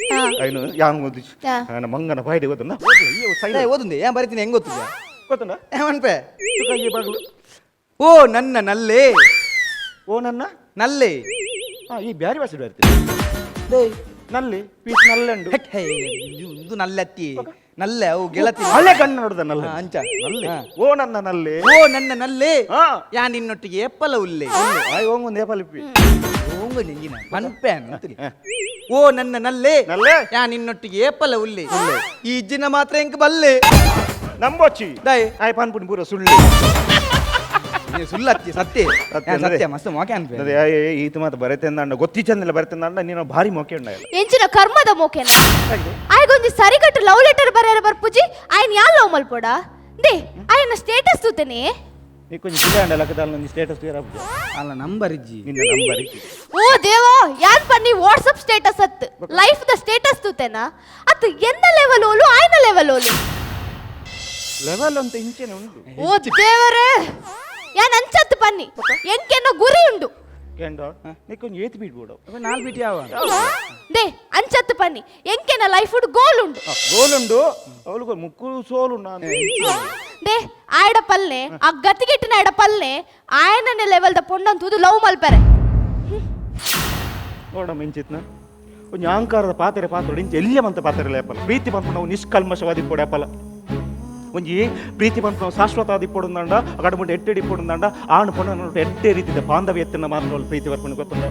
ಐನು ಯಾನ್ ಓದಿ ನನ್ನ ಮಂಗನ ಬಾಯ್ಡೆ ಓದನ್ನ ಓದುಂದೆ ಏನ್ ಬರೀತೀನಿ ಹೆಂಗ್ ಗೊತ್ತಿದೆ ಗೊತ್ತುಂಡ ಏಮನ್ಪೆ ಕೈಗೆ ಬಾಗ್ಲು. ಓ ನನ್ನ ನಲ್ಲೆ ಓ ನನ್ನ ನಲ್ಲೆ ಈ ಬ್ಯಾರಿ ಭಾಷೆ ಬರ್ತೀನಿ ನಲ್ಲಿ ಪೀಸ್ ನಲ್ಲೆಂಡು ಹೆಕ್ ಹೇ, ಇದು ನಲ್ಲತ್ತಿ ನಲ್ಲೆ ಅವು ಗೆಳತಿ ಹಳೆ ಕಣ್ಣು ನೋಡುದ ನಲ್ಲೆ ಅಂಚ ನಲ್ಲೆ ಹಾ. ಓ ನನ್ನ ನಲ್ಲೆ ಓ ನನ್ನ ನಲ್ಲೆ ಹಾ. ಯಾ ನಿನ್ನೊಟ್ಟಿಗೆ ಏಪಲ ಉಲ್ಲೆ ಆಯ್ ಓಂಗೊಂದು ಏಪಲಿಪ್ಪಿ ಓಂಗ ನಿಂಗಿನ ಪನ್ಪೆ ಅಂತಲಿ ಓ ನನ್ನ ನಲ್ಲೆ ನಲ್ಲೆ ಯಾ ನಿನ್ನೊಟ್ಟಿಗೆ ಏಪಲ ಉಲ್ಲೆ ಈ ಇಜ್ಜಿನ ಮಾತ್ರ ಎಂಕ್ ಬಲ್ಲೆ ನಂಬೋಚಿ ದಾಯ್ ಆಯ್ ಪನ್ಪುಣಿ ಪೂರ ಸುಳ್ಳು ಸುಳ್ಳತ್ತಿ ಸತ್ಯ ಸತ್ಯ ಸತ್ಯ ಮಸ್ತ್ ಮೋಕೆ ಅನ್ಪೆ ಅದೇ ಈತ ಮಾತು ಬರೆತೆಂದ ಗೊತ್ತಿ ಚಂದಿಲ್ಲ ಬರೆತೆಂದ ನೀನು ಭಾರಿ ಮೋಕೆ ಉಂಡ ಎಂಚಿನ ಕರ್ಮದ ಮೋಕೆನ ಆಯ್ಗೊಂಜಿ ಸರಿಗಟ್ಟು ಲವ್ ಲೆಟರ್ ಬರೆಯರ ಬರ್ಪುಜಿ ಆಯ್ನ ಯಾಲ್ ಲವ್ ಮಲ್ಪೋಡ they ಆಯ್ನ ಸ್ಟೇಟಸ್ ತೂತೇನೆ ನೀ ಕೊಂಚ ಜಿಲ್ಲೆ ಅಂಡ ಲಕ್ಕದಾಲ್ ನನ್ನ ಸ್ಟೇಟಸ್ ಅಲ್ಲ ನಂಬರ್ ಇಜ್ಜಿ ನಿನ್ನ ನಂಬರ್ ಇಜ್ಜಿ ಓ ದೇವೋ ಯಾನ್ ಪನ್ನಿ ವಾಟ್ಸಪ್ ಸ್ಟೇಟಸ್ ಅತ್ life the status ತೂತೇನಾ ಅತ್ ಎನ್ನ ಲೆವೆಲ್ ಓಲು ಆಯ್ನ ಲೆವೆಲ್ ಓಲು ಲೆವೆಲ್ ಅಂತ ಇಂಚೆನೆ ಉಂಟು ಓ ದೇವರೇ ಯಾನ್ ಅಂಚತ್ತು ಪನ್ನಿ ಎಂಕೆನ್ನೋ ಗುರಿ ಉಂಡು ಕೆಂಡ ನೀ ಕೊಂಚ ಏತ್ ಬೀಡ್ಬೋಡು ನಾಲ್ ಬಿಟ್ಟು ಯಾವ they ಅಂಚತ್ತು ಪನ್ನಿ ಎಂಕೆನ ಲೈಫ್ ಗೋಲ್ ಉಂಡು ಗೋಲ್ ಉಂಡು ಅವಳಿಗೆ ಮುಕ್ಕು ಸೋಲು ನಾನು they ಆಯಡ ಪಲ್ನೆ ಆ ಗತಿಗೆಟ್ಟಿನ ಆಯಡ ಪಲ್ನೆ ಆಯನನೆ ಲೆವೆಲ್ the ಪೊಣ್ಣಂತೂದು love ಮಲ್ಪರೆ ನೋಡಮ್ಮ ಇಂಚಿತ್ನ ಒಂಜಿ ಅಹಂಕಾರದ ಪಾತ್ರೆ ಪಾತ್ರ ಇಂಚ ಎಲ್ಲಿಯ ಮಂತ ಪಾತ್ರೆ ಲೇಪಲ್ಲ ಪ್ರೀತಿ ಪನ್ಪುನವು ನಿಷ್ಕಲ್ಮಶವಾದಿ ಪೊಡೆ ಅಪ್ಪಲ ಒಂಜಿ ಪ್ರೀತಿ ಪನ್ಪುನವು ಶಾಶ್ವತ ಆದಿಪ್ಪೊಡುಂದಾಂಡ ಅಗಡಮುಂಡ ಎಟ್ಟೆಡಿ ಇಪ್ಪೊಡುಂದಾಂಡ ಆಣು ಪೊಣ್ಣನ ಎಟ್ಟೆ ರೀತಿದ ಬಾಂಧವ್ಯ ಎತ್ತನ ಮಾತ್ರ ಅವ್ಳು ಪ್ರೀತಿ ಬರ್ಪುಣ ಗೊತ್ತುಂಡ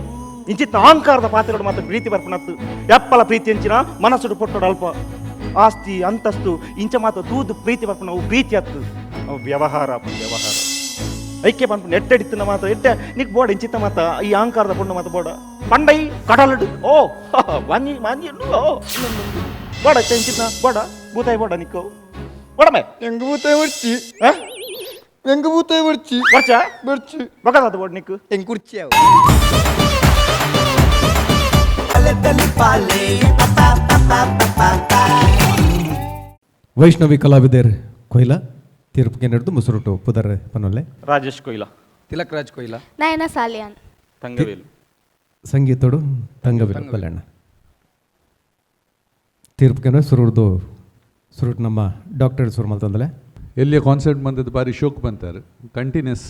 ಇಂಚಿತ್ತ ಅಹಂಕಾರದ ಪಾತ್ರೆಗಳು ಮಾತ್ರ ಪ್ರೀತಿ ಬರ್ಪುಣತ್ತು ಎಪ್ಪಲ ಪ್ರೀತಿ ಎಂಚಿನ ಮನಸ್ಸುಡು ಪೊಟ್ಟೊಡು ಅಲ್ಪ ಆಸ್ತಿ ಅಂತಸ್ತು ಇಂಚ ಮಾತ್ರ ತೂದು ಪ್ರೀತಿ ಬರ್ಪುನವು ಪ್ರೀತಿ ಅತ್ತು ಅವು ವ್ಯವಹಾರ ಅಪ್ಪು ವ್ಯವಹಾರ ಐಕ್ಯ ಪನ್ಪುನ ಎಟ್ಟೆಡಿತ್ತಿನ ಮಾತ್ರ ಎಟ್ಟೆ ನಿಕ್ ಬೋಡ ಇಂಚಿತ್ತ ಮಾತ ಈ ಅಹಂಕಾರದ ಪೊಣ್ಣು ಮಾತ ಬೋಡ ಪಂಡೈ ಕಡಲಡು ಓ ವಾಂಜಿ ವಾಂಜಿ ಓ ಬೋಡ ಇಂಚಿತ್ತ ಬೋಡ ಬೂತಾಯಿ ಬೋಡ ನಿಕ್ಕೋ ಬೋಡಮೆ ಎಂಗ್ ಬೂತಾಯಿ ಬರ್ಚಿ ಎಂಗ್ ಬೂತಾಯಿ ಬರ್ಚಿ ಬರ್ಚಾ ಬರ್ಚಿ ಬಕದಾದ ಬೋಡ್ ನಿಕ್ಕು ಎಂಗ್ ಕುರ್ಚಿ ಅವು ವೈಷ್ಣವಿ ಕಲಾವಿದರ್ ಕೊಯ್ಲ ತೀರ್ಪಿಗೆ ನಡೆದು ಮುಸುರುಟು ಪುದರ್ ಪನೊಲ್ಲೆ ರಾಜೇಶ್ ಕೊಯ್ಲ ತಿಲಕ್ ರಾಜ್ ಕೊಯ್ಲ ನಯನ ಸಾಲಿಯಾನ್ ತಂಗವೇಲು ಸಂಗೀತೋಡು ತಂಗವಿಲು ಕಲ್ಯಾಣ ತೀರ್ಪಿಗೆ ಸುರುಡ್ದು ಸುರುಟ್ ನಮ್ಮ ಡಾಕ್ಟರ್ ಸುರು ಮಲ್ತಂದಲೆ ಎಲ್ಲಿಯ ಕಾನ್ಸರ್ಟ್ ಬಂದದ್ದು ಬಾರಿ ಶೋಕ್ ಬಂತಾರೆ continuous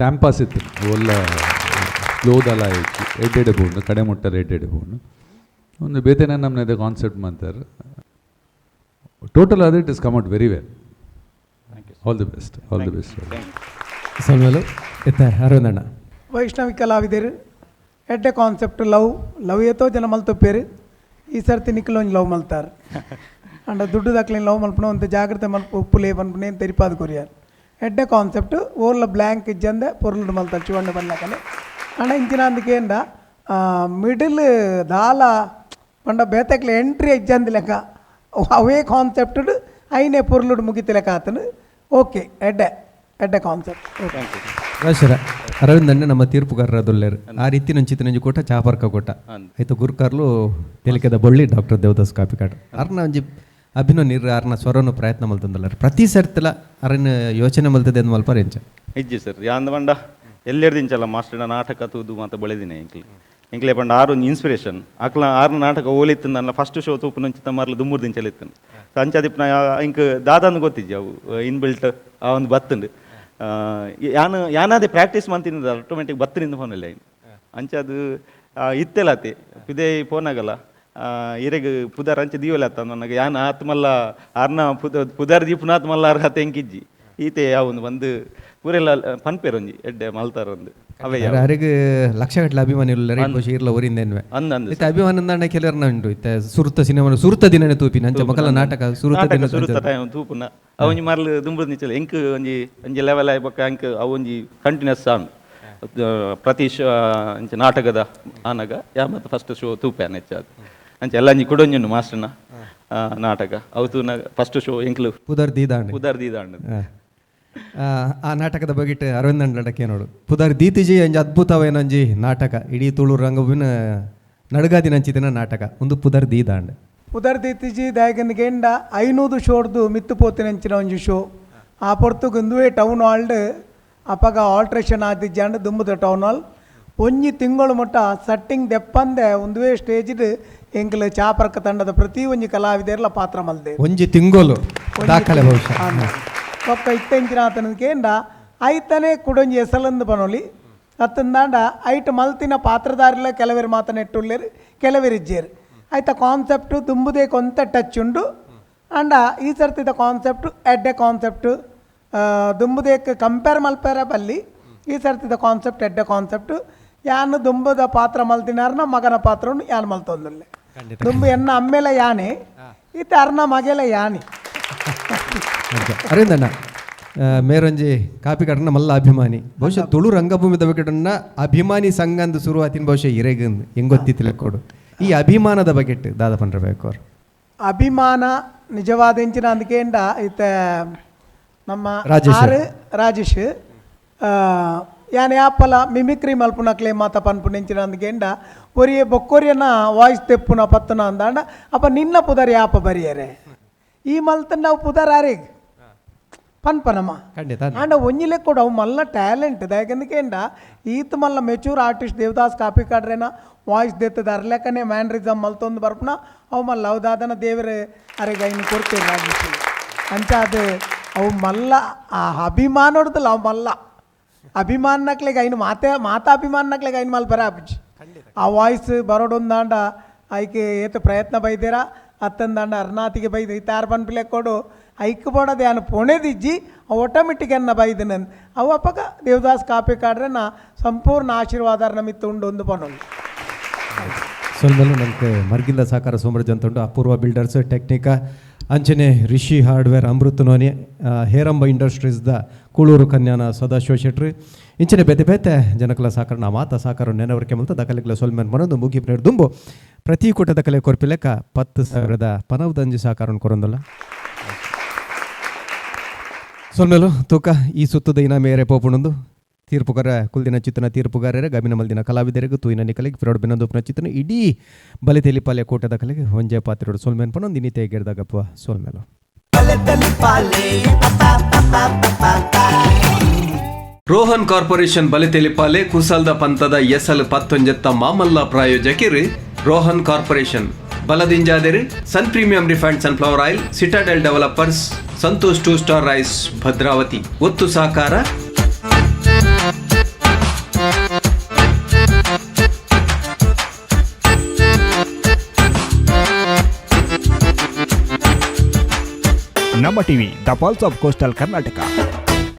time pass ಇತ್ತು ಒಲ್ಲ ಸ್ಲೋದಲ್ಲ ಹೆಚ್ಚು ಎಡ್ಡೆಡೆ ಬೋಂಡು ಕಡೆ ಮುಟ್ಟರೆ ಎಡ್ಡೆಡೆ ಬೋಂಡು ಒಂದು ಬೇತೇನೆ ನಮ್ಮನೆ ಕಾನ್ಸರ್ಟ್ ಮಂತಾರೆ ಟೋಟಲ್ ಆದರೆ it is come out very well. All the best, all the best. ಸಲ್ವೇಲು ಇತ್ತ ಅರವಿಂದಣ್ಣ. ವೈಷ್ಣವಿ ಕಲಾವಿದರು ಎಡ್ಡೆ concept love love ಏತೋ ಜನ ಮಲ್ತೊಪ್ಪೇರು ಈ ಸರ್ತಿ ನಿಕ್ಕಲೊಂಜಿ ಲವ್ ಮಲ್ತಾರೆ ಅಂಡ ದುಡ್ಡು ದಾಖಲೆ ಲವ್ ಮಲ್ಪನ ಒಂದು ಜಾಗ್ರತೆ ಮಲ್ಪ ಉಪ್ಪುಲೇ ಪನ್ಪುನೆ ತೆರಿಪಾದ ಕೊರಿಯಾರ್ ಎಡ್ಡೆ ಕಾನ್ಸೆಪ್ಟ್ ಓರ್ಲ ಬ್ಲ್ಯಾಂಕ್ ಇಜ್ಜಂದೆ ಪೊರ್ಲುಡು ಮಲ್ತಾರೆ ಚುವಣ್ಣ ಬಲ್ಲಕನೆ ಅಂಡ ಇಂಚಿನ ಅಂದಕೇಂಡ ಮಿಡಿಲ್ ದಾಲ ಪಂಡ ಬೇತಕ್ಲೆ ಎಂಟ್ರಿ ಇಜ್ಜಂದಿ ಲೆಕ್ಕ ಅವೇ ಕಾನ್ಸೆಪ್ಟ್ ಐನೇ ಪೊರ್ಲುಡು ಮುಗಿತಿ ಲೆಕ್ಕ ಆತನು. ಓಕೆ ಎಡ್ಡೆ ಎಡ್ಡೆ ಕಾನ್ಸೆಪ್ಟ್. ಓಕೆ. ರಾಶರ ಅರವಿಂದ್ ಅಣ್ಣ ನಮ್ಮ ತೀರ್ಪುಗಾರರ ದೊಲ್ಲೇರು ಆ ರೀತಿ ನಂಚಿತ ಕೋಟ ಚಾಪರ್ಕ ಕೋಟ ಆಯ್ತು ಗುರುಕಾರ್ಲು ತೆಲಿಕೆದ ಬೊಳ್ಳಿ ಡಾಕ್ಟರ್ ದೇವದಾಸ್ ಕಾಪಿಕಾಡ್ ಅರ್ನ ಒಂಜಿ ಅಭಿನವ ನೀರು ಅರ್ನ ಸ್ವರನು ಪ್ರಯತ್ನ ಮಲ್ತಂದಲ್ಲ ಪ್ರತಿ ಸರ್ತಿಲ ಅರನ ಯೋಚನೆ ಮಲ್ತದೆ ಅಂದ್ ಮಲ್ಪ ರೆಂಚ ಇಜ್ಜಿ ಸರ್ ಯಾಂದ ಪಂಡ ಎಲ್ಲೆರ್ದಿಂಚಲ್ಲ ಮಾಸ್ಟರ್ನ ನಾಟಕ ತೂದು ಮಾತ ಬೆಳೆದಿನಿ ಎಂಕ್ಲೆ ಎಂಕ್ಲೆ ಪಂಡ ಆರು ಒಂಜಿ ಇನ್ಸ್ಪಿರೇಷನ್ ಅಕ್ಲ ಆರು ನಾಟಕ ಓಲಿತ್ತಂದಲ್ಲ ಫಸ್ಟ್ ಶೋ ತೂಪು ನಂಚಿತ ಮರ್ಲು ದುಮ್ಮೂರು ದಿಂಚಲ ಇತ್ತನು ಅಂಚಾದಿಪ್ಪನ ಇಂಕ್ ದಾದಾನು ಗೊತ್ತಿಜ್ಜಿ ಅವು ಇನ್ಬಿಲ್ಟ್ ಆ ಒಂದು ಬತ್ತುಂಡು ಯಾನು ಯಾನಾದೆ ಪ್ರಾಕ್ಟೀಸ್ ಮಂತಿನ ಆಟೋಮೆಟಿಕ್ ಬತ್ತನಿಂದ ಫೋನಲ್ಲಿ ಅಂಚ ಅದು ಇತ್ತೆಲಾತಿ ಪಿದೆ ಫೋನಾಗಲ್ಲ ಇರೆಗ್ ಪುದಾರ್ ಅಂಚೆ ದೀವಲ ಅತ್ತ ನನಗೆ ಯಾನ ಆತ್ಮಲ್ಲ ಅರ್ನ ಪುದಾರ್ ದೀಪುನಾತ್ ಮಲ್ಲ ಅರ್ಹತೆ ಎಂಕಿಜ್ಜಿ ಈತೆ ಯಾವೊಂದು ಬಂದು ಪೂರೆಲ್ಲ ಪನ್ಪೇರೊಂಜಿ ಎಡ್ಡೆ ಮಲ್ತಾರೊಂದು ಅವೇ ಅರೆಗ್ ಲಕ್ಷಗಟ್ಟಲೆ ಅಭಿಮಾನಿ ಬಹುಶಃ ಇರ್ಲ ಊರಿಂದ ಅಂದ್ ಅಂದ್ ಇತ್ತೆ ಅಭಿಮಾನ ಕೆಲವರ್ನ ಉಂಟು ಇತ್ತೆ ಸುರುತ ಸಿನಿಮಾ ಸುರುತ ದಿನನೇ ತೂಪಿನ ಅಂಚ ಮಕ್ಕಳ ನಾಟಕ ಸುರುತ ದಿನ ಸುರುತ ಟೈಮ್ ತೂಪುನ ಅವೊಂಜಿ ಮರ್ಲು ದುಂಬುದು ನಿಚ್ಚಲ ಎಂಕ್ ಒಂಜಿ ಒಂಜಿ ಲೆವೆಲ್ ಆಯ್ಬೊಕ್ಕ ಅಂಕ್ ಅವೊಂಜಿ ಕಂಟಿನ್ಯೂಸ್ ಆನ್ ಪ್ರತಿ ಶೋ ಅಂಚ ನಾಟಕದ ಆನಗ ಯಾ ಮತ್ತೆ ಫಸ್ಟ್ ಶೋ ತೂಪೆ ಹೆಚ್ಚಾದ್ ಅಂಚ ಎಲ್ಲ ಅಂಜಿ ಕುಡೊಂಜುಂಡು ಮಾಸ್ಟರ್ನ ನಾಟಕ ಅವು ತೂನ ಫಸ್ಟ್ ಶೋ ಎಂಕ್ಲು ಪುದರ್ ದೀದಾಂಡ್ ಪುದರ್ ದೀದಾಂಡ್ ಆ ನಾಟಕದ ಬಗೆಟ್ ಅರವಿಂದ ನಾಟಕ ನೋಡು ಪುದರ್ ದೀತಿಜಿ ಅಂಜಿ ಅದ್ಭುತವೇನಂಜಿ ನಾಟಕ ಇಡೀ ತುಳು ರಂಗಭೂಮಿನ ನಡುಗಾದಿನಂಚಿತಿನ ನಾಟಕ ಒಂದು ಪುದರ್ ದೀದಾಂಡ್ ಪುದರ್ ದೀತಿಜಿ ದಾಯಗನ್ ಗೆಂಡ 500 ಶೋಡ್ದು ಮಿತ್ತು ಪೋತಿನಂಚಿನ ಒಂಜಿ ಶೋ ಆ ಪೊರ್ತುಗುಂದುವೆ ಟೌನ್ ಹಾಲ್ಡ್ ಅಪಗ ಆಲ್ಟ್ರೇಷನ್ ಆದಿಜ್ಜಾಂಡ್ ದುಂಬುದ ಟೌನ್ ಹಾಲ್ ಒಂಜಿ ತಿಂಗಳು ಮುಟ್ಟ ಸಟ್ಟಿಂಗ್ ದೆಪ್ಪಂದೆ ಒಂದುವೇ ಸ್ಟೇಜ್ಡ್ ಎಂಕ್ಲ ಚಾಪರ್ಕ ತಂಡದ ಪ್ರತಿ ಒಂಜಿ ಕಲಾವಿದೆರ್ಲ ಪಾತ್ರ ಮಲ್ದೆ ಒಂಜಿ ತಿಂಗೋಲು ದಾಖಲೆ ಬಹುಶಃ ಒಕ್ಕ ಇತ್ತೆಂಚಿನ ಆತನ ಕೇಂಡ ಐತನೇ ಕುಡೊಂಜಿ ಎಸಲಂದು ಪನೊಲಿ ಅತ್ತಂದಾಂಡ ಐಟ್ ಮಲ್ತಿನ ಪಾತ್ರಧಾರಿಲ ಕೆಲವರು ಮಾತ ನೆಟ್ಟುಳ್ಳೇರು ಕೆಲವರು ಇಜ್ಜೇರು ಐತ ಕಾನ್ಸೆಪ್ಟ್ ದುಂಬುದೇ ಕೊಂತ ಟಚ್ ಉಂಡು ಅಂಡ ಈ ಸರ್ತಿದ ಕಾನ್ಸೆಪ್ಟ್ ಎಡ್ಡೆ ಕಾನ್ಸೆಪ್ಟ್ ದುಂಬುದೇಕ್ ಕಂಪೇರ್ ಮಲ್ಪೇರ ಬಲ್ಲಿ ಈ ಸರ್ತಿದ ಕಾನ್ಸೆಪ್ಟ್ ಎಡ್ಡೆ ಕಾನ್ಸೆಪ್ಟ್ ಯಾನು ದುಂಬುದ ಪಾತ್ರ ಮಲ್ತಿನಾರ್ನ ಮಗನ ಪಾತ್ರವನ್ನು ಯಾನು ಮಲ್ತೊಂದುಲ್ಲೆ ದುಂಬು ಎನ್ನ ಅಮ್ಮೇಲೆ ಯಾನೆ ಈತ ಅರ್ನ ಮಗೆಲ ಯಾನೆ ಅರವಿಂದಣ್ಣ ಮೇರೊಂಜಿ ಕಾಪಿಕಾಡನ ಮಲ್ಲ ಅಭಿಮಾನಿ ಬಹುಶಃ ತುಳು ರಂಗಭೂಮಿ ಬಗೆಟನ್ನ ಅಭಿಮಾನಿ ಸಂಘ ಅಂದು ಶುರುವಾತಿನ ಬಹುಶಃ ಇರೆಗ್ ಹೆಂಗೊತ್ತಿತ್ತಿಲ್ಲ ಕೊಡು ಈ ಅಭಿಮಾನದ ಬಗೆಟ್ ದಾದ ಪಂಡ್ರ ಬೇಕು ಅವರು ಅಭಿಮಾನ ನಿಜವಾದ ಎಂಚಿನ ಅಂದಕೇಂಡ ಈತ ನಮ್ಮ ರಾಜೇಶ್. ಆರು ರಾಜೇಶ್ ಯಾನ್ ಯಾಪಲ ಮಿಮಿಕ್ರಿ ಮಲ್ಪುನಕ್ಲೆ ಮಾತ ಪನ್ಪುನ ಎಂಚಿನ ಅಂದಕೇಂಡ ಒರಿಯೆ ಬೊಕ್ಕೊರಿಯನ ವಾಯ್ಸ್ ತೆಪ್ಪುನ ಪತ್ತುನ ಅಂದಾಂಡ ಅಪ್ಪ ನಿನ್ನ ಪುದರ್ ಯಾಪ ಬರಿಯರೆ ಈ ಮಲ್ತಂಡ ಅವು ಪುದರ್ ಆರೇಗ್ ಪನ್ಪನಮ್ಮ ಖಂಡಿತ ಆಂಡ ಒಂಜಿ ಲೆಕ್ಕೊಡು ಅವು ಮಲ್ಲ ಟ್ಯಾಲೆಂಟ್ ದಾಯಕಂದಕೇಂಡ ಈತ ಮಲ್ಲ ಮೆಚೂರ್ ಆರ್ಟಿಸ್ಟ್ ದೇವದಾಸ್ ಕಾಪಿಕಾಡ್ರೇನ ವಾಯ್ಸ್ ದೆತ್ತದ ಅರ್ಲೆಕ್ಕನೆ ಮ್ಯಾನ್ರಿಸಮ್ ಮಲ್ತೊಂದು ಬರ್ಪುನ ಅವು ಮಲ್ಲ ಅವು ದಾದನ ದೇವರೇ ಅರೆಗೆ ಐನು ಕೊಡ್ತೇವೆ ರಾಜೇಶ್ ಅಂಚ ಅದು ಅವು ಮಲ್ಲ ಆ ಅಭಿಮಾನೊಡ್ದಲ್ಲ ಅವು ಮಲ್ಲ ಅಭಿಮಾನಕ್ಲೆಗ್ ಐನು ಮಾತೆ ಮಾತಾ ಅಭಿಮಾನಕ್ಲೆಗ್ ಐನು ಮಲ್ಪರ ಅಬ್ಜಿ ಆ ವಾಯ್ಸ್ ಬರೋಡೊಂದಾಂಡ ಐಕೆ ಏತ ಪ್ರಯತ್ನ ಬೈದೇರ ಅತ್ತಂದಾಂಡ ಅರ್ನಾತಿಗೆ ಬೈದು ಈ ತಾರ್ ಪನ್ಪಿಲೆ ಕೊಡು ಐಕ್ ಬೋಡದೆ ಯಾನು ಪೊಣೆದಿಜ್ಜಿ ಅವು ಆಟೋಮೆಟಿಕ್ ಅನ್ನ ಬೈದು ನನ್ ಅವು ಅಪ್ಪಗ ದೇವದಾಸ್ ಕಾಪಿ ಕಾಡ್ರೆ ನಾ ಸಂಪೂರ್ಣ ಆಶೀರ್ವಾದ ನಮಿತ್ತು ಉಂಡು ಒಂದು ಪನೊಂದು ಸೊಲ್ಮೆಲು ನಮ್ಗೆ ಮರ್ಗಿಲ್ದ ಸಹಕಾರ ಸೋಮರಾಜ್ ಅಂತ ಉಂಟು ಅಪೂರ್ವ ಬಿಲ್ಡರ್ಸ್ ಟೆಕ್ನಿಕಾ ಅಂಚನೆ ರಿಷಿ ಹಾರ್ಡ್ವೇರ್ ಅಮೃತ ನೋನಿ ಹೇರಂಬ ಇಂಡಸ್ಟ್ರೀಸ್ದ ಕೂಳೂರು ಕನ್ಯಾನ ಸದಾಶಿವ ಶೆಟ್ರಿ ಇಂಚನೆ ಬೇತೆ ಬೇತೆ ಜನಕಲ ಸಹಕಾರ ನಾ ಮಾತ ಸಹಕಾರ ನೆನವರಿಕೆ ಮಲ್ತ ದಾಖಲೆಗಳ ಸೊಲ್ಮೆನ್ ಮನೊಂದು ಮುಗಿಪ್ ದುಂಬು ಪ್ರತಿ ಕೂಟದ ಕಲೆ ಕೊರ್ಪಿಲೆಕ್ಕ 10,000 ಪನವ್ದಂಜಿ ಸಹಕಾರ ಕೊರೊಂದಲ್ಲ ಸೊಲ್ಮೆಲು ತೂಕ ಈ ಸುತ್ತದ ಇನ ಮೇರೆ ಪೋಪುಣೊಂದು ತೀರ್ಪುಗಾರ ಕುಲ್ದಿನ ಚಿತ್ತನ ತೀರ್ಪುಗಾರರ ಗಮಿನ ಮಲ್ದಿನ ಕಲಾವಿದರಿಗೂ ತೂಯಿನ ನಿಕಲಿಗೆ ಫಿರೋಡ್ ಬೆನೊಂದು ಚಿತ್ತನ ಇಡೀ ಬಲೆ ತೆಲಿಪಾಲೆ ಕೂಟದ ಕಲೆಗೆ ಹೊಂಜೆ ಪಾತ್ರೆಡು ಸೋಲ್ಮೇನ್ ಪನೊಂದು ಇನ್ನಿತೆ ಗೆರ್ದಾಗಪ್ಪ ಸೋಲ್ಮೇಲು. ರೋಹನ್ ಕಾರ್ಪೊರೇಷನ್ ಬಲಿತೆಲಿಪಾಲೆ ಕುಸಲ್ದ ಪಂತದ ಎಸಲ್ ಪತ್ತೊಂಜೆತ್ತ ಮಾಮಲ್ಲ ಪ್ರಾಯೋಜಕಿರು ರೋಹನ್ ಕಾರ್ಪೊರೇಷನ್ ಬಲದಿಂಜಾದಿರು Sun premium refined sunflower oil, Citadel developers, Santosh two star rice, Bhadravati. ಒತ್ತು ಸಹಕಾರ Namma TV, the pulse of coastal Karnataka.